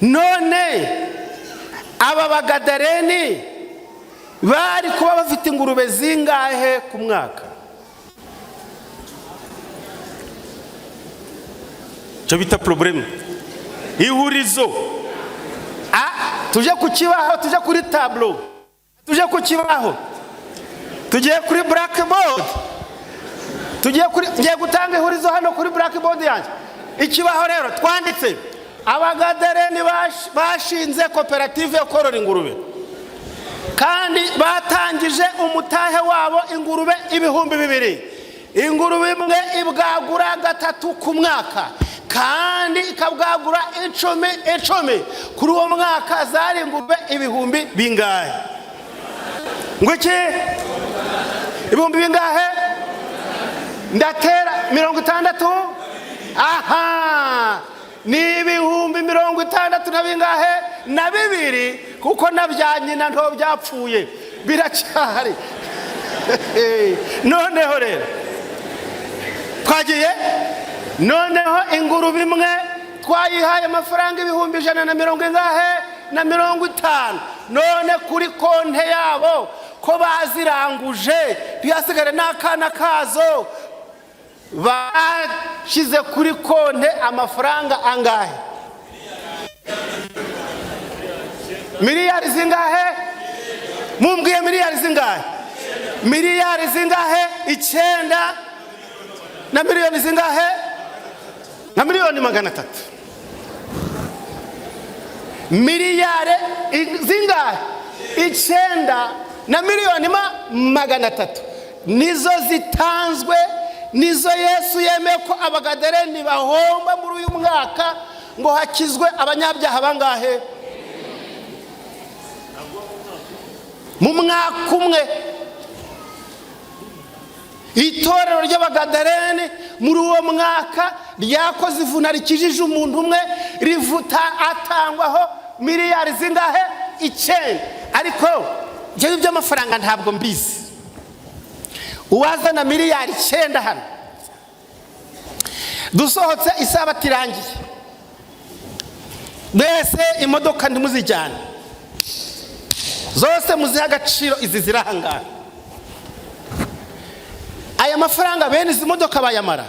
None aba Bagadareni bari kuba bafite ingurube zingahe ku mwaka? Icyo bita problème, ihurizo. Tujye ku kibaho, tujye kuri tableau, tujye ku kibaho, tugiye kuri blackboard, tugiye kuri, ngiye gutanga ihurizo hano kuri blackboard yanjye. Ikibaho rero twanditse: Abagadareni bashinze koperative yo korora ingurube kandi batangije umutahe wabo ingurube 2000. Ingurube imwe ibwagura gatatu ku mwaka kandi ikabwagura 10 10. Kuri uwo mwaka zari ingurube ibihumbi bingahe? Ngo iki? Ibihumbi bingahe? Ndatera 60. Aha ni 62 na bingahe? Na bibiri, kuko na bya nyina nto byapfuye biracyahari. Noneho rero twagiye. Noneho ingurube imwe twayihaye amafaranga ibihumbi 100 na mirongo ingahe? Na 50. None kuri konte yabo, ko baziranguje ntihasigare n'akana kazo, bashyize kuri konte amafaranga angahe? Miliyari zingahe? Mumbwiye, miliyari zingahe? Miliyari zingahe? 9 na miliyoni zingahe? Na miliyoni 300. Miliyari zingahe? 9 na miliyoni 300 nizo zitanzwe, nizo Yesu yemeye ko Abagadareni bahomba muri uyu mwaka ngo hakizwe abanyabyaha bangahe? Mu mwaka umwe, itorero ry'Abagadareni muri uwo mwaka ryakoze ivuna rikijije umuntu umwe, rivuta atangwaho. Miliyari zingahe? 9. Ariko njyewe iby'amafaranga ntabwo mbizi. Uwazana miliyari 9 hano, dusohotse isabato irangiye, mwese imodoka ntimuzijyane, zose muzihe agaciro izi ziri aha ngaha. Aya mafaranga bene izi modoka bayamara?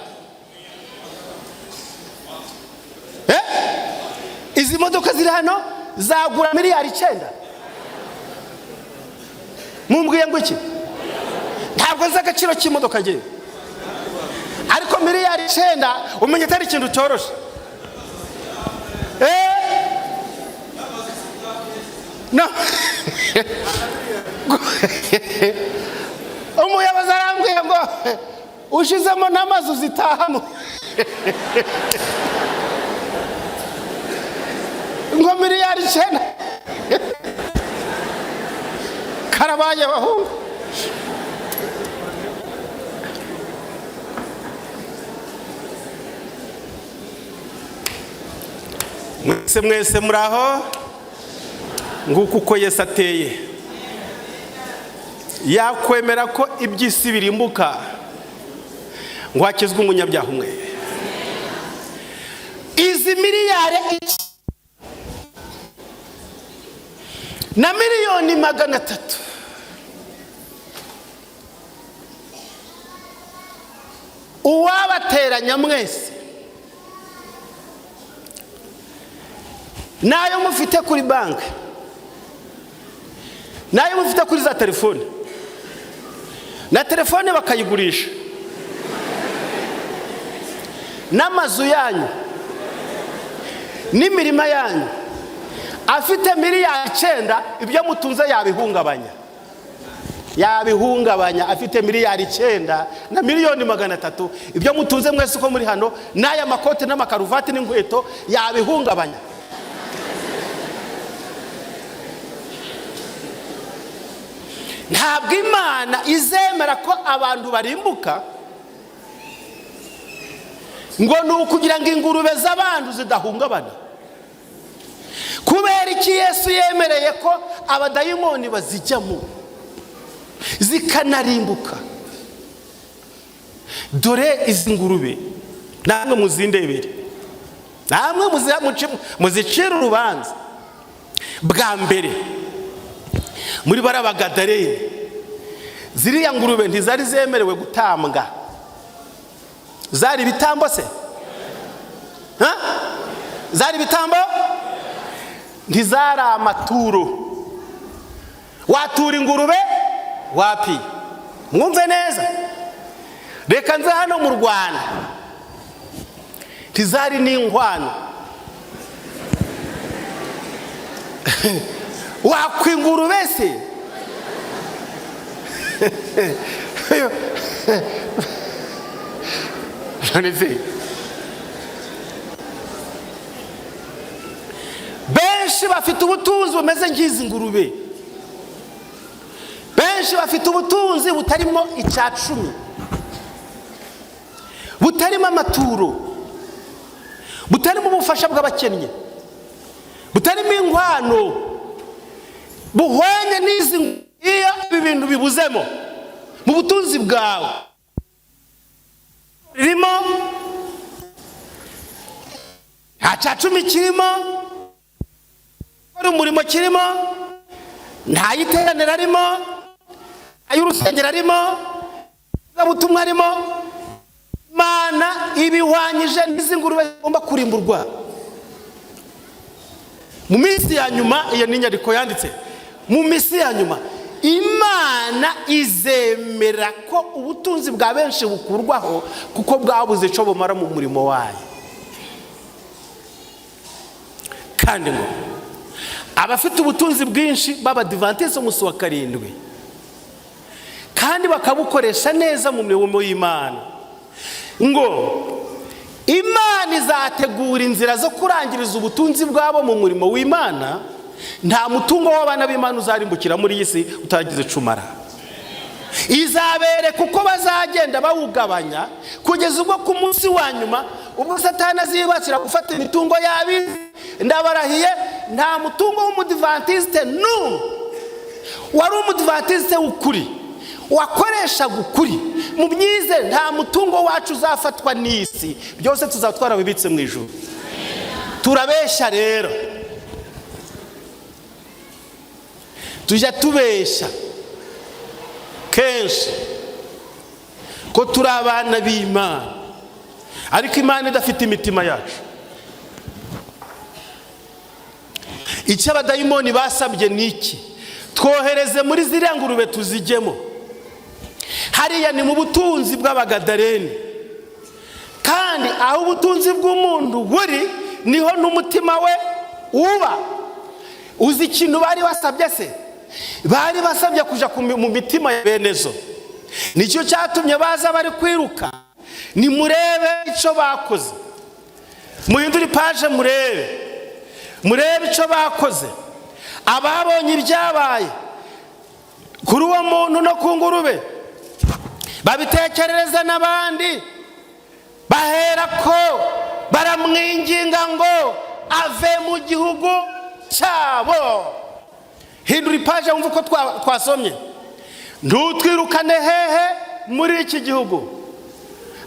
Eh? Izi modoka ziri hano zagura miliyari 9? Mumbwiye ngo iki? Ntabwo nzi agaciro k'imodoka ngewe, ariko miliyari 9 umenya atari ikintu cyoroshe. Eh? No. Umuyobozi arambwiye ngo ushizemo n'amazu zitahamo, ngo miliyari 9. Karabaye abahungu. Mwese mwese muraho. Nguko uko Yesu ateye. Yakwemera ko iby'isi birimbuka ngo hakizwe umunyabyaha umwe. Izi miliyari na miliyoni 300 uwabateranya mwese nayo mufite kuri banki, nayo mufite kuri za telefone, na telefone bakayigurisha, n'amazu yanyu n'imirima yanyu, afite miliyari 9 ibyo mutunze yabihungabanya, yabihungabanya. Afite miliyari 9 na miliyoni 300, ibyo mutunze mwese uko muri hano, n'aya makote n'amakaruvati n'inkweto, yabihungabanya. Ntabwo Imana izemera ko abantu barimbuka ngo ni ukugira ngo ingurube z'abantu zidahungabana. Kubera iki Yesu yemereye ko abadayimoni bazijyamo zikanarimbuka? Dore izi ngurube namwe muzindebere, namwe muzicire urubanza. Bwa mbere muri barabagadalene, ziriya ngurube ntizari zemerewe gutambwa. Zari ibitambo se? Ha? Zari ibitambo? Ntizari amaturo. Watura ingurube wapi? Mwumve neza, reka nze hano mu Rwanda, ntizari n'inkwano. Wakwa ingurube se? None se benshi bafite ubutunzi bumeze nk'izi ngurube, benshi bafite ubutunzi butarimo icya cumi, butarimo amaturo, butarimo ubufasha bw'abakennye, butarimo inkwano, buhwanye n'izi. Iyo ibi bintu bibuzemo mu butunzi bwawe, ririmo nta cya cumi kirimo, umurimo kirimo, nta yiteraniro arimo, ay'urusengero arimo, ivugabutumwa arimo, Imana ibihwanyije n'izi ngurube zigomba kurimburwa mu minsi ya nyuma. Iyo ni inyandiko yanditse mu minsi ya nyuma. Imana izemera ko ubutunzi bwa benshi bukurwaho kuko bwabuze icyo bumara mu murimo wayo. Kandi ngo abafite ubutunzi bwinshi b'abadivantisi umunsi wa 7 kandi bakabukoresha neza mu mirimo y'Imana, ngo Imana izategura inzira zo kurangiriza ubutunzi bwabo mu murimo w'Imana. Nta mutungo w'abana b'Imana uzarimbukira muri iyi si utagize cumara. Izabereka uko bazagenda bawugabanya kugeza ubwo ku munsi wa nyuma, ubwo Satani azibasira gufata imitungo y'ab'isi. Ndabarahiye, Nta mutungo w'Umudivantiste n'umwe wari Umudivantiste w'ukuri, wakoreshaga ukuri mu myizere. Nta mutungo wacu uzafatwa n'isi, byose tuzaba twarabibitse mu ijuru. Turabeshya rero, tujya tubeshya kenshi ko turi abana b'Imana, ariko Imana idafite imitima yacu. Icyo abadayimoni basabye ni iki? Twohereze muri ziriya ngurube tuzijyemo. Hariya ni mu butunzi bw'Abagadareni, kandi aho ubutunzi bw'umuntu buri niho n'umutima we uba. Uzi ikintu bari basabye se? Bari basabye kujya mu mitima ya bene zo. Nicyo cyatumye baza bari kwiruka. Nimurebe icyo bakoze, muhindure ipaje, murebe icyo bakoze. Ababonye ibyabaye kuri uwo muntu no ku ngurube babitekerereza n'abandi, bahera ko baramwinginga ngo ave mu gihugu cyabo. Hindura ipaje wumve uko twasomye. Ntutwirukane hehe muri iki gihugu,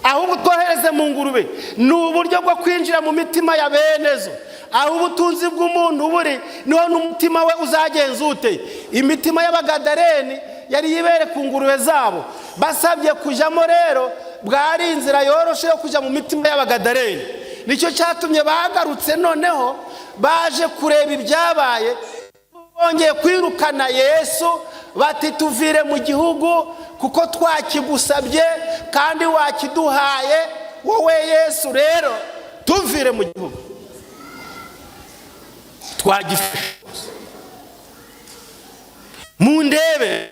ahubwo twohereze mu ngurube. Ni uburyo bwo kwinjira mu mitima ya bene zo. Aho ubutunzi bw'umuntu buri niho n'umutima we uzagenza ute. Imitima y'Abagadareni yari yibere ku ngurube zabo, basabye kujyamo rero bwari inzira yoroshe yo kujya mu mitima y'Abagadareni. Nicyo cyatumye bagarutse noneho baje kureba ibyabaye, bongeye kwirukana Yesu bati tuvire mu gihugu kuko twakigusabye kandi wakiduhaye wowe Yesu, rero tuvire mu gihugu twagifashe. Mundebe,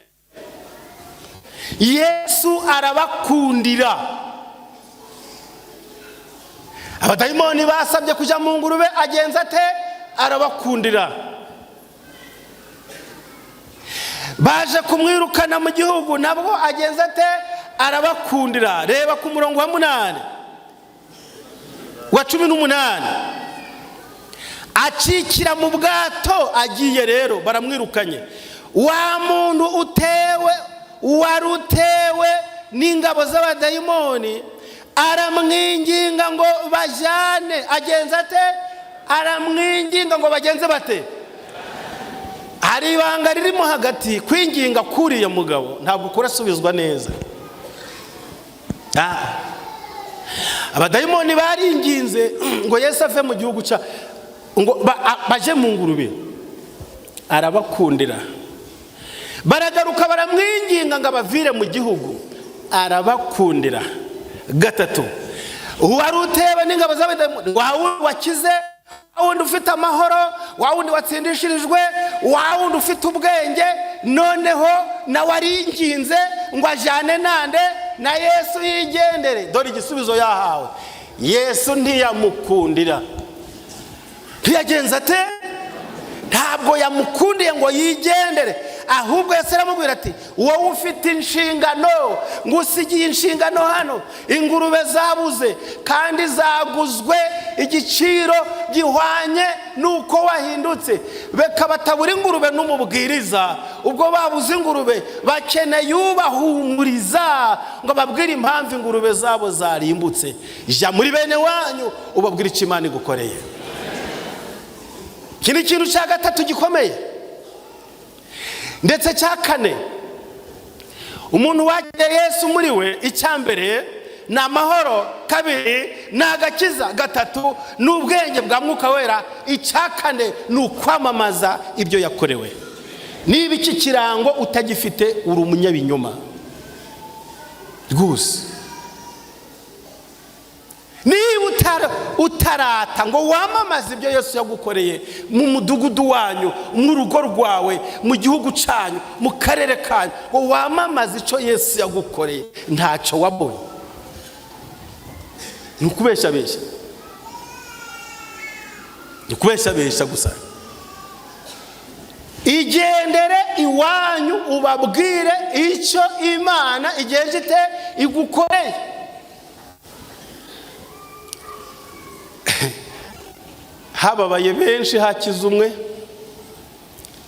Yesu arabakundira. Abadayimoni basabye kujya mu ngurube, agenza ate? Arabakundira. Baje kumwirukana mu gihugu, nabwo agenza ate? Arabakundira. Reba ku murongo wa 8 wa 18, acikira mu bwato agiye. Rero baramwirukanye. Wa muntu utewe, wari utewe n'ingabo z'abadayimoni, aramwinginga ngo bajyane. Agenza ate? Aramwinginga ngo bagenze bate? Hari ibanga ririmo hagati. Kwinginga kuriya mugabo ntabwo kurasubizwa neza. Abadayimoni baringinze ngo Yesu ave mu gihugu cya, ngo baje mu ngurube, arabakundira. Baragaruka baramwinginga ngo abavire mu gihugu, arabakundira. 3, wari utewe n'ingabo z'abadayimoni, wa wundi wakize, wa wundi ufite amahoro, wa wundi watsindishirijwe, wa wundi ufite ubwenge, noneho nawe aringinze ngo ajyane nande? Na Yesu yigendere. Dore igisubizo yahawe. Yesu ntiyamukundira. Ntiyagenza ate? Ntabwo yamukundiye ngo yigendere, ahubwo Yesu aramubwira ati wowe ufite inshingano, ngusigiye inshingano hano, ingurube zabuze kandi zaguzwe igiciro gihwanye n'uko wahindutse. Reka batabura ingurube n'umubwiriza, ubwo babuze ingurube bakeneye ubahumuriza ngo babwire impamvu ingurube zabo zarimbutse. Jya muri bene wanyu ubabwire icyo Imana igukoreye. Iki ni ikintu cya 3 gikomeye, ndetse cya 4. Umuntu wakiriye Yesu muri we, icya mbere ni amahoro, 2 ni agakiza, 3 ni ubwenge bwa Mwuka Wera, icya 4 ni ukwamamaza ibyo yakorewe. Niba iki kirango utagifite, uri umunyabinyoma rwose. Niba utarata ngo wamamaze ibyo Yesu yagukoreye mu mudugudu wanyu, mu rugo rwawe, mu gihugu cyanyu, mu karere kanyu, ngo wamamaze icyo Yesu yagukoreye, ntacyo wabonye. Ni ukubeshabesha, ni ukubeshabesha gusa. Igendere iwanyu ubabwire icyo Imana igenje ite igukoreye. Hababaye benshi, hakize umwe.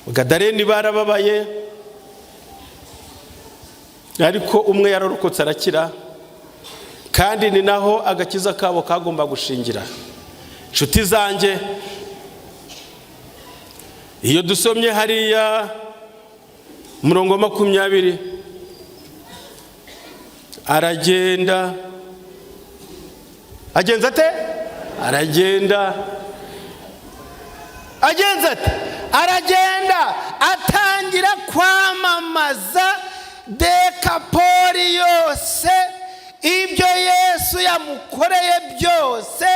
Gadareni barababaye, ariko umwe yararokotse arakira, kandi ni naho agakiza kabo kagomba gushingira. Inshuti zanjye, iyo dusomye hariya umurongo wa 20, aragenda agenza ate? Aragenda agenza ate? Aragenda atangira kwamamaza Dekapoli yose ibyo Yesu yamukoreye byose,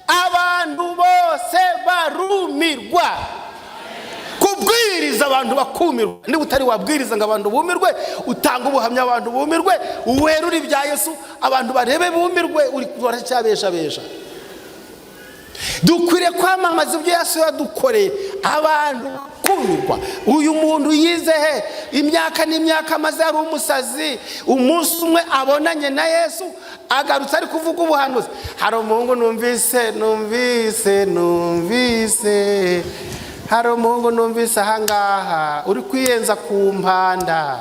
abantu bose barumirwa. Kubwiriza abantu bakumirwa, niba utari wabwiriza ngo abantu bumirwe, utanga ubuhamya abantu bumirwe, werure ibya Yesu abantu barebe bumirwe, uri uracyabeshabesha. Dukwiriye kwamamaza ibyo Yesu yadukoreye, abantu bakumirwa. Uyu muntu yize he? Imyaka n'imyaka amaze ari umusazi, umunsi umwe abonanye na Yesu, agarutse ari kuvuga ubuhanuzi. Hari umuhungu numvise, hari umuhungu numvise ahangaha uri kwiyenza ku mpanda.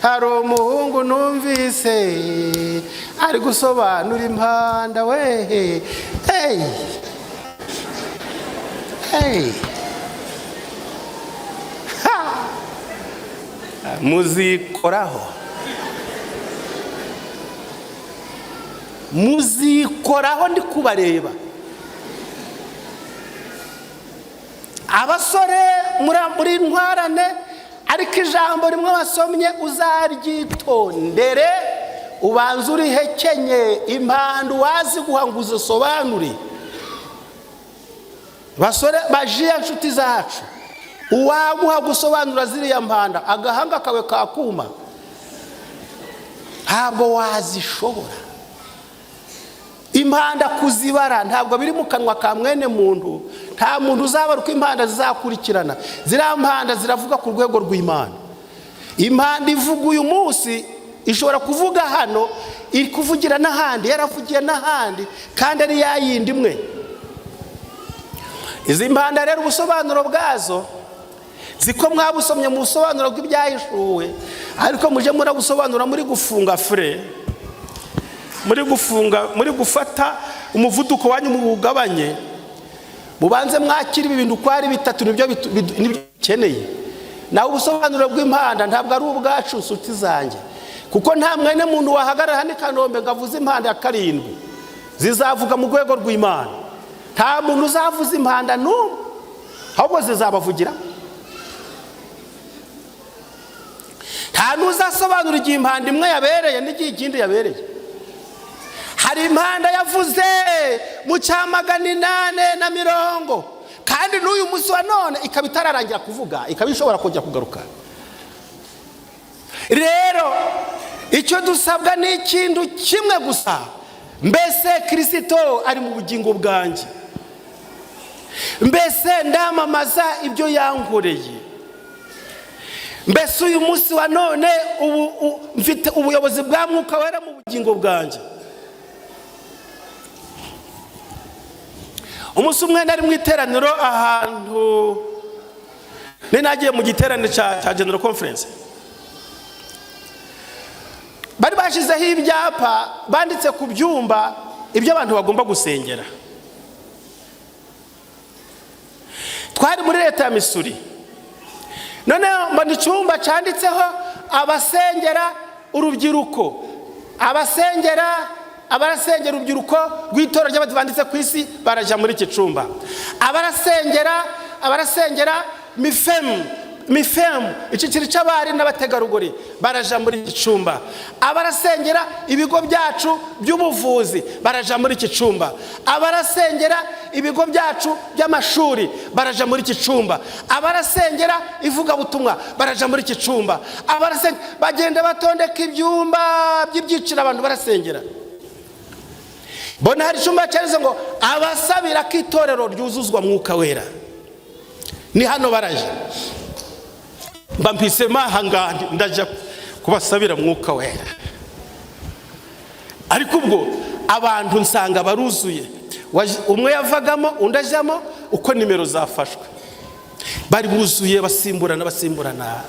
Hari umuhungu numvise ari gusobanura impanda we. Hey hey, ha! Muzikoraho, muzikoraho, ndi kubareba. Abasore muri ntwarane, ariko ijambo rimwe wasomye uzaryitondere, ubanze urihekenye. Impanda waziguha ngo uzisobanure. Basore bajiya, nshuti zacu, uwaguha gusobanura ziriya mpanda, agahanga kawe kakuma, ntabwo wazishobora. Impanda kuzibara ntabwo biri mu kanwa ka mwene muntu. Nta muntu uzabara uko impanda zizakurikirana. Ziriya mpanda ziravuga ku rwego rw'Imana. Impanda ivuga uyu munsi ishobora kuvuga hano, iri kuvugira n'ahandi, yaravugiye n'ahandi, kandi ari ya yindi imwe. Izi mpanda rero ubusobanuro bwazo ziko mwabusomye mu busobanuro bw'ibyahishuwe, ariko muje murabusobanura muri gufunga fure, muri gufunga, muri gufata umuvuduko wanyu muwugabanye, mubanze mwakira ibi bintu uko ari bitatu, nibyo bikeneye. Naho ubusobanuro bw'impanda ntabwo ari ubwacu, nshuti zanjye, kuko nta mwene muntu wahagarara hano i Kanombe ngo avuze impanda ya 7 zizavuga mu rwego rw'Imana. Nta muntu uzavuza impanda n'umwe, ahubwo zizabavugira. Nta n'uzasobanura igihe impanda imwe yabereye n'igihe ikindi yabereye. Hari impanda yavuze mu cya 840, kandi n'uyu munsi wa none ikaba itararangira kuvuga, ikaba ishobora kongera kugaruka. Rero icyo dusabwa ni ikintu kimwe gusa: mbese Kristo ari mu bugingo bwanjye? Mbese ndamamaza ibyo yankoreye? Mbese uyu munsi wa none ubu mfite ubuyobozi bwa Mwuka Wera mu bugingo bwanjye? Umunsi umwe nari mu iteraniro ahantu, nagiye mu giterane cya General Conference, bari bashyizeho ibyapa banditse ku byumba ibyo abantu bagomba gusengera. Twari muri leta ya Missouri. Noneho mbona icyumba cyanditseho abasengera urubyiruko, abasengera urubyiruko rw'itorero ry'abadivantiste ku isi barajya muri iki cyumba, abarasengera mifemu icyiciro cy'abari n'abategarugori baraja muri iki cyumba, abarasengera ibigo byacu by'ubuvuzi baraja muri iki cyumba, abarasengera ibigo byacu by'amashuri baraja muri iki cyumba, abarasengera ivugabutumwa baraja muri iki cyumba, abarasengera bagenda batondeka ibyumba by'ibyiciro abantu barasengera. Bona hari icyumba cyanditse ngo abasabira ko itorero ryuzuzwa Mwuka Wera, ni hano baraje. Mba mpisemo ahangaha ndajya kubasabira Mwuka Wera. Ariko ubwo abantu nsanga baruzuye. Umwe yavagamo undi ajyamo uko nimero zafashwe. Bari buzuye, basimburana basimburana.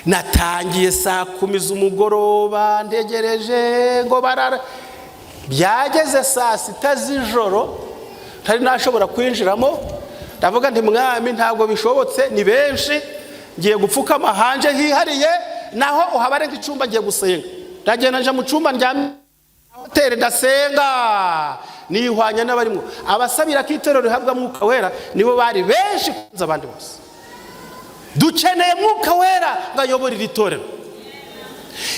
Natangiye saa 10 z'umugoroba ntegereje ngo barara, byageze saa 6 z'ijoro ntari nashobora kwinjiramo. Ndavuga nti: "Mwami, ntabwo bishobotse, ni benshi, ngiye gupfukama hanje hihariye, naho uhabare nk'icyumba, ngiye gusenga." Ndagenda nja mu cyumba, ndyamye hoteli, ndasenga, nihwanya n'abarimo. Abasabira ko itorero rihabwa Mwuka Wera nibo bari benshi kurenza abandi bose. Dukeneye Mwuka Wera ngo ayobore iri torero.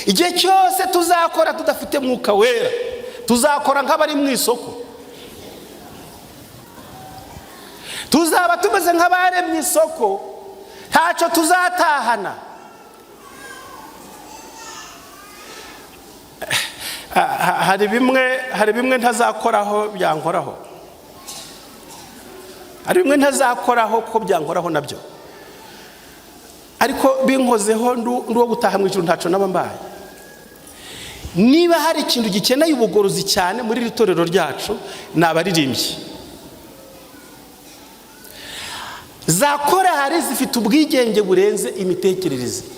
Igihe cyose tuzakora tudafite Mwuka Wera, tuzakora nk'abari mu isoko, tuzaba tumeze nk'abaremye isoko, ntacyo tuzatahana. Hari bimwe ntazakoraho byankoraho, hari bimwe ntazakoraho kuko byankoraho nabyo, ariko binkozeho ndi uwo gutaha mu ijuru, ntacyo naba mbaye. Niba hari ikintu gikeneye ubugorozi cyane muri iri torero ryacu, ni abaririmbyi. Za korari zifite ubwigenge burenze imitekerereze.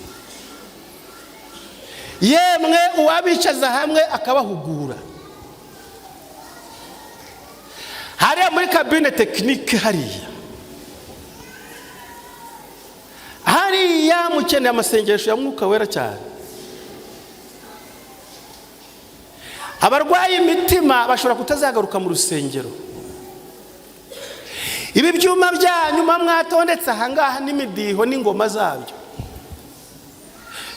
Yemwe, uwabicaza hamwe akabahugura hariya muri cabine technique, hariya mukeneye amasengesho ya Mwuka Wera cyane. Abarwaye imitima bashobora kutazagaruka mu rusengero. Ibi byuma byanyu mwatondetse ahangaha n'imidiho n'ingoma zabyo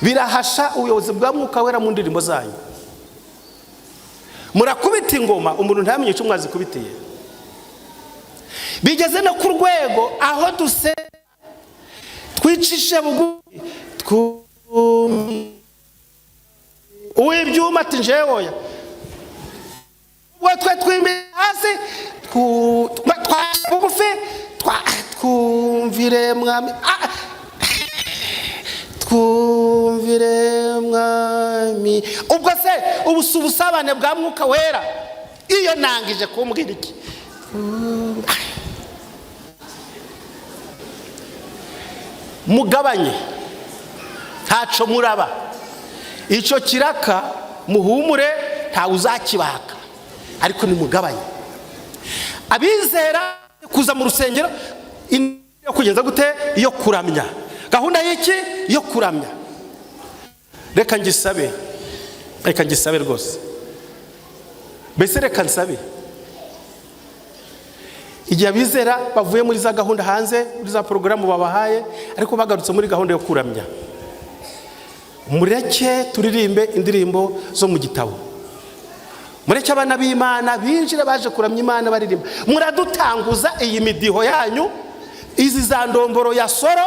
birahasha ubuyobozi bwa Mwuka Wera mu ndirimbo zanyu. Murakubita ingoma, umuntu ntamenye icyo mwazikubitiye. Bigeze no ku rwego aho duse twicishe bugufi, uw'ibyuma ati: "Njewe ubwo twe twimbere hasi bugufi, twumvire Mwami, twumvire Mwami." Ubwo se ubu si ubusabane bwa Mwuka Wera? Iyo nangije kumbwira iki? Mugabanye, ntaco muraba. Icyo kiraka muhumure, ntawe uzakibaka, ariko nimugabanye. Abizera kuza mu rusengero yo kugeza gute? Yo kuramya. Gahunda y'iki? Yo kuramya. Reka ngisabe, reka ngisabe rwose. Mbese reka nsabe, igihe abizera bavuye muri za gahunda hanze, muri za porogaramu babahaye, ariko bagarutse muri gahunda yo kuramya, mureke turirimbe indirimbo zo mu gitabo. Mureke abana b'Imana binjire baje kuramya Imana baririmba. Muradutanguza iyi midiho yanyu, izi za ndomboro ya soro,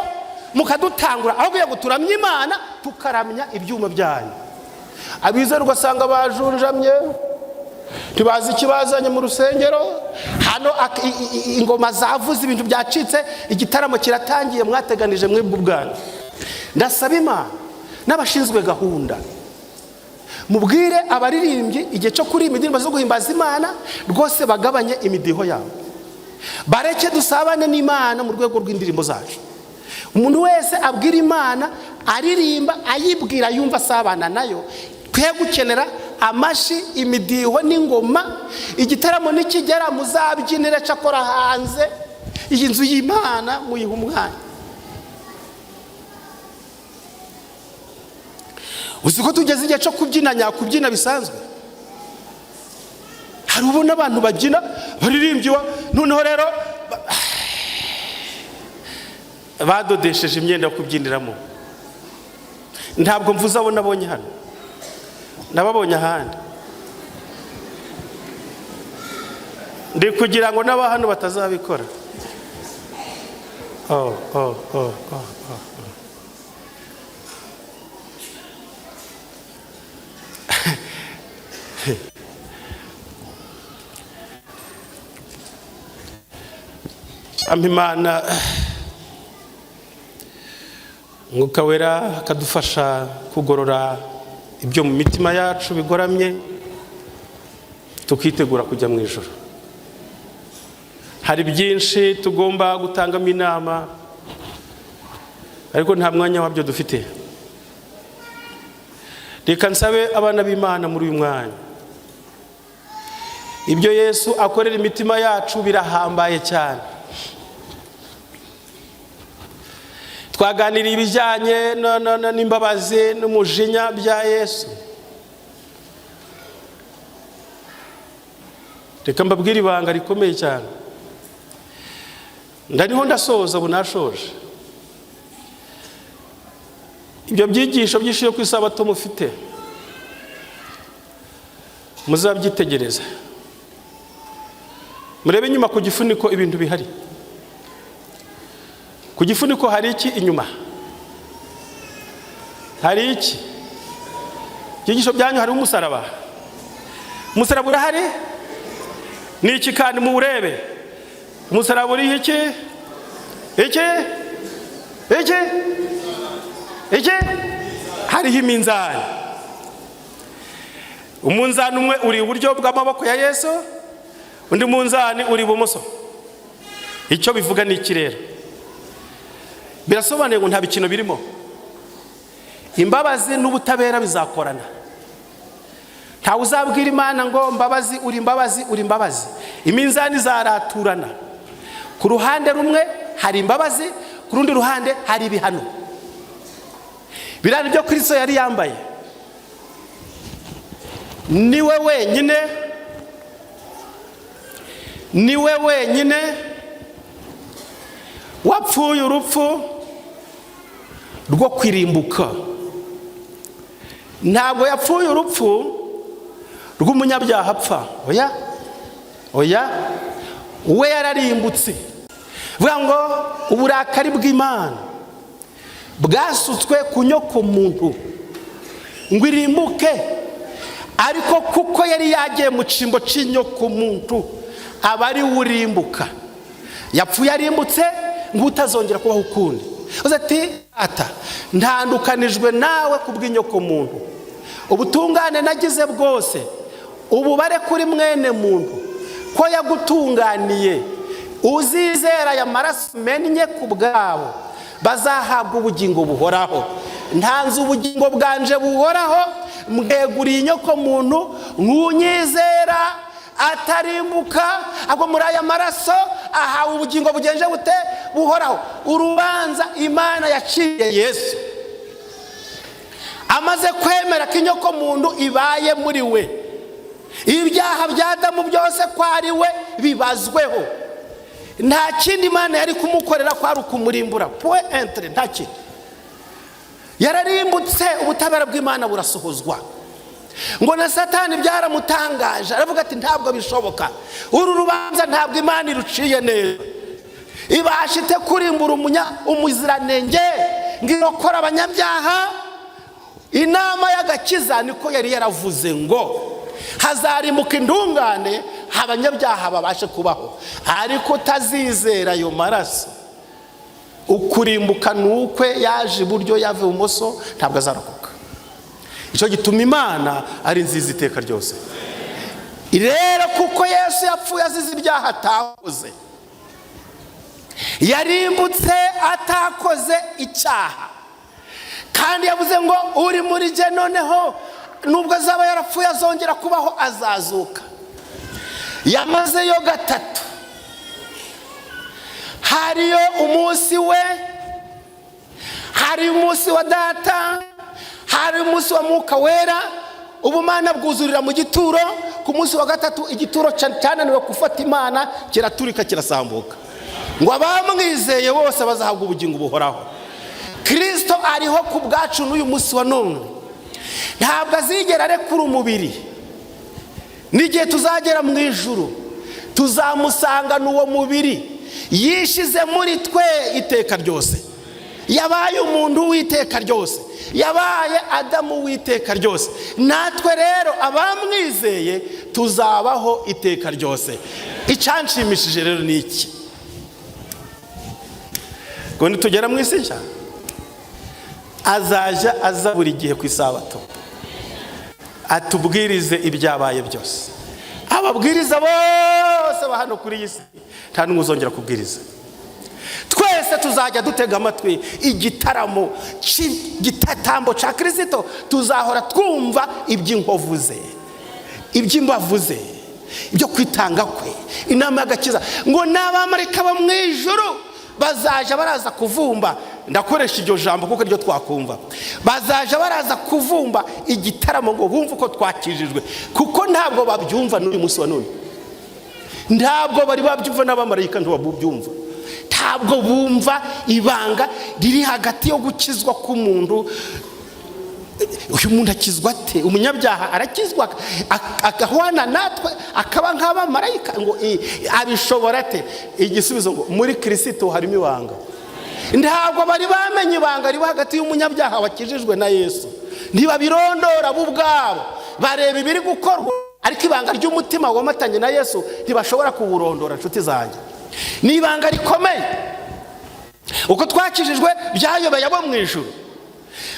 mukadutangura aho kugira ngo turamye Imana, tukaramya ibyuma byanyu. Abizera ugasanga bajunjamye, ntibazi ikibazanye mu rusengero. Hano ingoma zavuze, ibintu byacitse, igitaramo kiratangiye mwateganije mwebwe ubwanyu. Ndasaba Imana n'abashinzwe gahunda, mubwire abaririmbyi igihe cyo kuririmba indirimbo zo guhimbaza Imana rwose bagabanye imidiho yabo, bareke dusabane n'Imana mu rwego rw'indirimbo zacu. Umuntu wese abwira Imana aririmba, ayibwira, yumva asabana nayo. Twe gukenera amashi, imidiho n'ingoma. Igitaramo nikigera muzabyinire, cakora hanze iyi nzu y'Imana muyiha umwanya. Uzi ko tugeze igihe cyo kubyina nyakubyina bisanzwe? Hari ubona abantu babyina baririmbiwa, noneho rero badodesheje imyenda yo kubyiniramo. Ntabwo mvuze abo nabonye hano, nababonye ahandi. Ndi kugira ngo n'aba hano batazabikora. Oh. Ampa Imana Mwuka Wera akadufasha kugorora ibyo mu mitima yacu bigoramye, tukitegura kujya mu ijoro. Hari byinshi tugomba gutangamo inama, ariko nta mwanya wabyo dufite. Reka nsabe abana b'Imana muri uyu mwanya, ibyo Yesu akorera imitima yacu birahambaye cyane. Twaganiriye ibijyanye n'imbabazi n'umujinya bya Yesu. Reka mbabwire ibanga rikomeye cyane. Ndariho ndasoza, ubu nashoje. Ibyo byigisho byinshi yo ku isabato mufite muzabyitegereza, murebe inyuma ku gifuniko ibintu bihari. Ku gifuniko hari iki inyuma? Hari iki? Ibyigisho byanyu hari umusaraba. Umusaraba urahari? Ni iki kandi muwurebe? Umusaraba uriho iki? Iki? Iki? Iki? Hariho iminzani. Umunzani umwe uri iburyo bw'amaboko ya Yesu, undi munzani uri ibumoso. Icyo bivuga ni iki rero? Birasobanuye ngo nta bikino birimo. Imbabazi n'ubutabera bizakorana. Ntawe uzabwira Imana ngo mbabazi uri imbabazi uri imbabazi. Iminzani zaraturana. Ku ruhande rumwe hari imbabazi, ku rundi ruhande hari ibihano. Biriya byo Kristo yari yambaye. Niwe wenyine, niwe wenyine wapfuye urupfu rwo kwirimbuka. Ntabwo yapfuye urupfu rw'umunyabyaha apfa. Oya, oya, we yararimbutse. Vuga ngo uburakari bw'Imana bwasutswe ku nyoko muntu ngo irimbuke, ariko kuko yari yagiye mu cyimbo cy'inyoko muntu aba ari urimbuka. Yapfuye arimbutse ngo utazongera kubaho ukundi. Uze ati ata ntandukanijwe nawe kubw'inyoko muntu, ubutungane nagize bwose ububare kuri mwene muntu ko yagutunganiye. Uzizera aya maraso mennye ku bwabo bazahabwa ubugingo buhoraho. Ntanze ubugingo bwanje buhoraho, mbweguriye inyoko muntu, nkunyizera atarimbuka, ahubwo muri aya maraso ahawe ubugingo bugenje bute? Buhoraho. Urubanza Imana yaciye Yesu amaze kwemera ko inyoko muntu ibaye muri we, ibyaha bya Adamu byose ko ari we bibazweho. Nta kindi Imana yari kumukorera kwari ukumurimbura. Point entre, nta kindi. Yararimbutse, ubutabera bw'Imana burasohozwa. Ngo na Satani byaramutangaje, aravuga ati ntabwo bishoboka, uru rubanza ntabwo Imana iruciye neza. Ibasha ite kurimbura umuziranenge ngo irokore abanyabyaha? Inama y'agakiza niko yari yaravuze ngo hazarimbuka intungane, abanyabyaha babashe kubaho. Ariko utazizera ayo maraso, ukurimbuka nukwe, yaje iburyo yave ibumoso, ntabwo azarokoka. Icyo gituma Imana ari nziza iteka ryose. Rero kuko Yesu yapfuye azize ibyaha atakoze, yarimbutse atakoze icyaha, kandi yavuze ngo uri muri jye noneho nubwo azaba yarapfuye azongera kubaho, azazuka. Yamazeyo gatatu. Hariyo umunsi we, hari umunsi wa data, hari umunsi wa Mwuka Wera. Ubumana bwuzurira mu gituro. Ku munsi wa gatatu igituro cyananiwe gufata Imana, kiraturika kirasambuka, ngo abamwizeye bose bazahabwa ubugingo buhoraho. Kristo ariho ku bwacu n'uyu munsi wa none. Ntabwo azigera arekura umubiri. N'igihe tuzagera mu ijuru tuzamusangana uwo mubiri yishize muri twe iteka ryose. Yabaye umuntu w'iteka ryose, yabaye Adamu w'iteka ryose. Natwe rero abamwizeye tuzabaho iteka ryose. Icyanshimishije rero ni iki? Ngo nitugera mu isi nshya azajya aza buri gihe ku isabato atubwirize ibyabaye byose. Ababwiriza bose bose ba hano kuri iyi si nta n'umwe uzongera kubwiriza. Twese tuzajya dutega amatwi igitaramo cy'igitambo cya Kirisito, tuzahora twumva iby'inkovu ze, iby'imbavu ze, ibyo kwitanga kwe, inama y'agakiza. Ngo n'abamarayika bo mu ijuru bazaja baraza kuvumba, ndakoresha iryo jambo kuko iryo twakumva, bazaja baraza kuvumba igitaramo ngo bumve uko twakijijwe, kuko ntabwo babyumva n'uyu munsi wa none, ntabwo bari babyumva, n'abamarayika ntibabyumva, ntabwo bumva ibanga riri hagati yo gukizwa k'umuntu. Uyu muntu akizwa ate? Umunyabyaha arakizwa agahwana natwe akaba nk'abamarayika, ngo abishobora ate? Igisubizo ngo muri Kirisito harimo ibanga. Ntabwo bari bamenye ibanga riba hagati y'umunyabyaha wakijijwe na Yesu, ntibabirondora bo ubwabo, bareba ibiri gukorwa, ariko ibanga ry'umutima womatanye na Yesu ntibashobora kuwurondora. Inshuti zanjye, ni ibanga rikomeye. Uko twakijijwe byayobeye abo mu ijuru,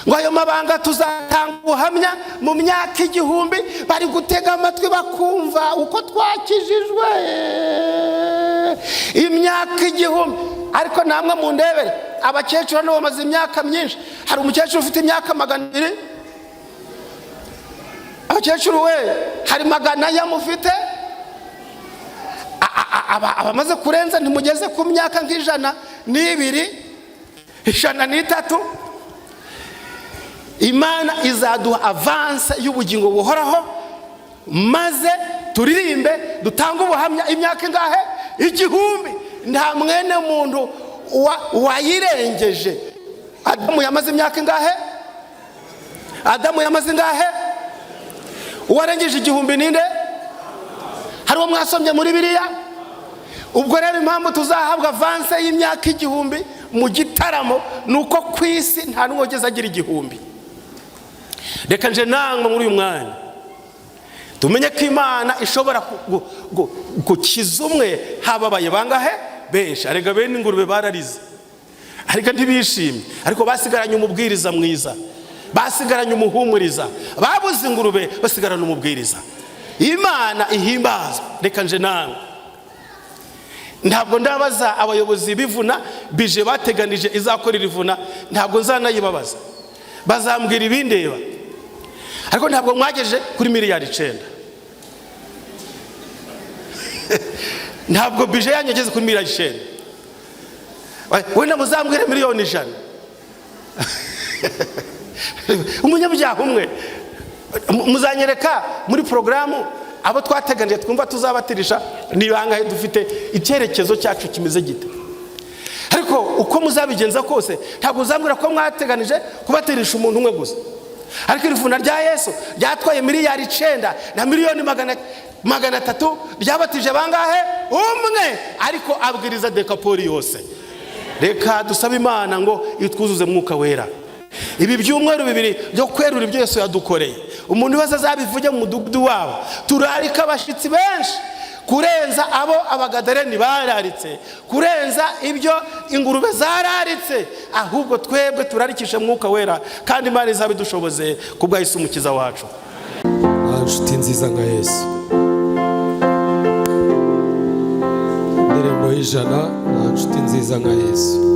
ngo ayo mabanga tuzatanga ubuhamya mu myaka 1000, bari gutega amatwi bakumva uko twakijijwe imyaka 1000. Ariko namwe mundebere, abakecuru hano bamaze imyaka myinshi. Hari umukecuru ufite imyaka 200, abakecuru we hari 400 mufite, abamaze kurenza ntimugeze ku myaka nk'102, 103. Imana izaduha avanse y'ubugingo buhoraho, maze turirimbe dutange ubuhamya imyaka ingahe? 1000. Nta mwene muntu wayirengeje. Adamu yamaze imyaka ingahe? Adamu yamaze ingahe? Uwarengeje 1000 ninde? Hari uwo mwasomye muri biriya? Ubwo rero impamvu tuzahabwa avanse y'imyaka 1000 mu gitaramo ni uko ku isi nta n'umwe wigeze agira 1000. Reka nje nangwa muri uyu mwanya tumenye ko Imana ishobora gukiza umwe hababaye bangahe? Benshi. Arega bene ingurube bararize, ariko ntibishimye, ariko basigaranye umubwiriza mwiza, basigaranye umuhumuriza. Babuze ingurube basigarana umubwiriza. Imana ihimbazwa. Reka nje nangwa, ntabwo ndabaza abayobozi b'ivuna bije bateganije izakora irivuna, ntabwo nzanayibabaza, bazambwira ibindeba, ariko ntabwo mwageje kuri miliyari 9, ntabwo bije yanyu yageze kuri miliyari 9, wenda muzambwire miliyoni 100. Umunyabyaha umwe muzanyereka muri porogaramu abo twateganije twumva tuzabatirisha ni bangahe, dufite icyerekezo cyacu kimeze gite. Ariko uko muzabigenza kose ntabwo uzambwira ko mwateganije kubatirisha umuntu umwe gusa. Ariko irivuna rya Yesu ryatwaye miliyari 9 na miliyoni 300, ryabatije bangahe? Umwe, ariko abwiriza dekapoli yose. Reka dusabe Imana ngo itwuzuze Mwuka Wera. Ibi byumweru 2 byo kwerura ibyo Yesu yadukoreye, umuntu wese azabivuge mu mudugudu wabo. Turarika abashitsi benshi kurenza abo abagadareni bararitse, kurenza ibyo ingurube zararitse, ahubwo twebwe turarikisha Mwuka Wera, kandi Imana izabidushoboze kubwa Yesu umukiza wacu. Nta nshuti nziza nka Yesu. Indirimbo y'ijana, nta nshuti nziza nka Yesu.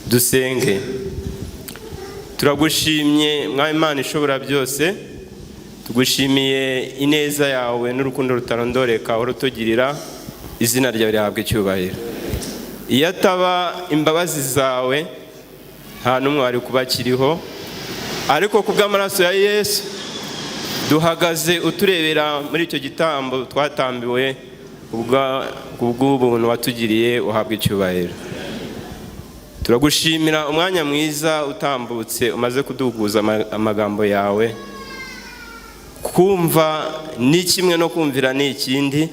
Dusenge. Turagushimye, Mwami Imana ishobora byose. Tugushimiye ineza yawe n'urukundo rutarondoreka uhora utugirira. Izina ryawe rihabwa icyubahiro. Iyo ataba imbabazi zawe, nta n'umwe wari kuba akiriho, ariko ku bw'amaraso ya Yesu duhagaze uturebera muri icyo gitambo twatambiwe. Kubw'ubuntu watugiriye, uhabwa icyubahiro. Turagushimira umwanya mwiza utambutse umaze kuduhuguza amagambo yawe. Kumva ni kimwe no kumvira ni ikindi.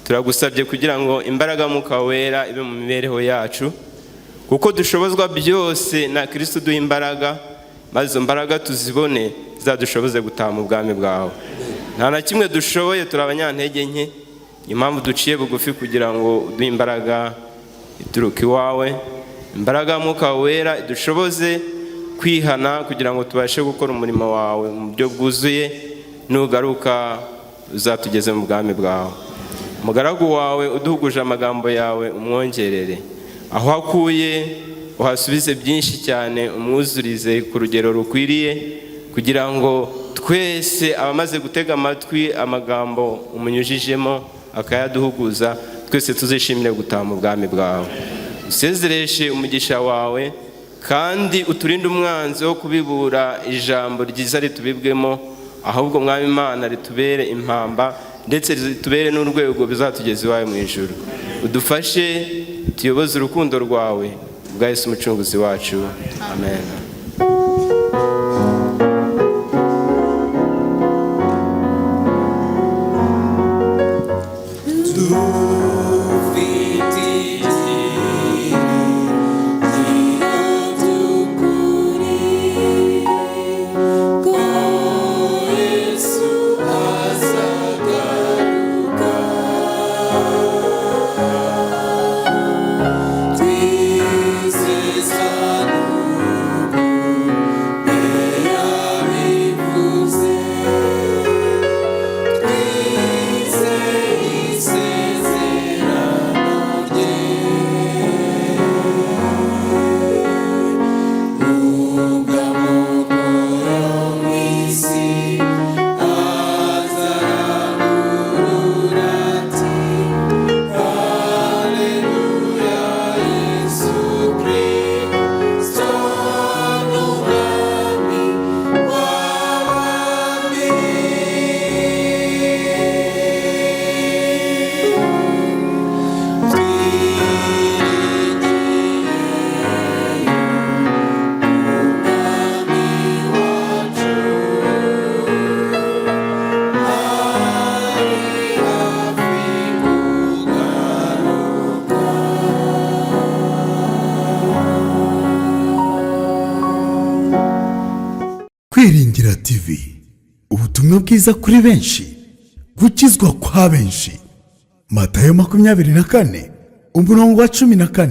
Turagusabye kugira ngo imbaraga Mwuka Wera ibe mu mibereho yacu, kuko dushobozwa byose na Kirisito uduha imbaraga, maze izo mbaraga tuzibone zidushoboze gutaha mu bwami bwawe. Nta na kimwe dushoboye, turi abanyantege nke. Impamvu duciye bugufi kugira ngo uduhe imbaraga ituruka iwawe, imbaraga Mwuka Wera idushoboze kwihana kugira ngo tubashe gukora umurimo wawe mu buryo bwuzuye. Nugaruka uzatugeze mu bwami bwawe. Umugaragu wawe uduhuguje amagambo yawe, umwongerere aho akuye, uhasubize byinshi cyane, umwuzurize ku rugero rukwiriye, kugira ngo twese abamaze gutega amatwi amagambo umunyujijemo akayaduhuguza, twese tuzishimire gutaha mu bwami bwawe. Usezereshe umugisha wawe kandi uturinde umwanzi wo kubibura ijambo ryiza ritubibwemo, ahubwo, Mwami Imana, ritubere impamba ndetse ritubere n'urwego bizatugeza iwawe mu ijuru. Udufashe, tuyoboze urukundo rwawe bwa Yesu Umucunguzi wacu. Amen. Kwiringira TV, ubutumwa bwiza kuri benshi, gukizwa kwa benshi. Matayo 24 umurongo wa 14.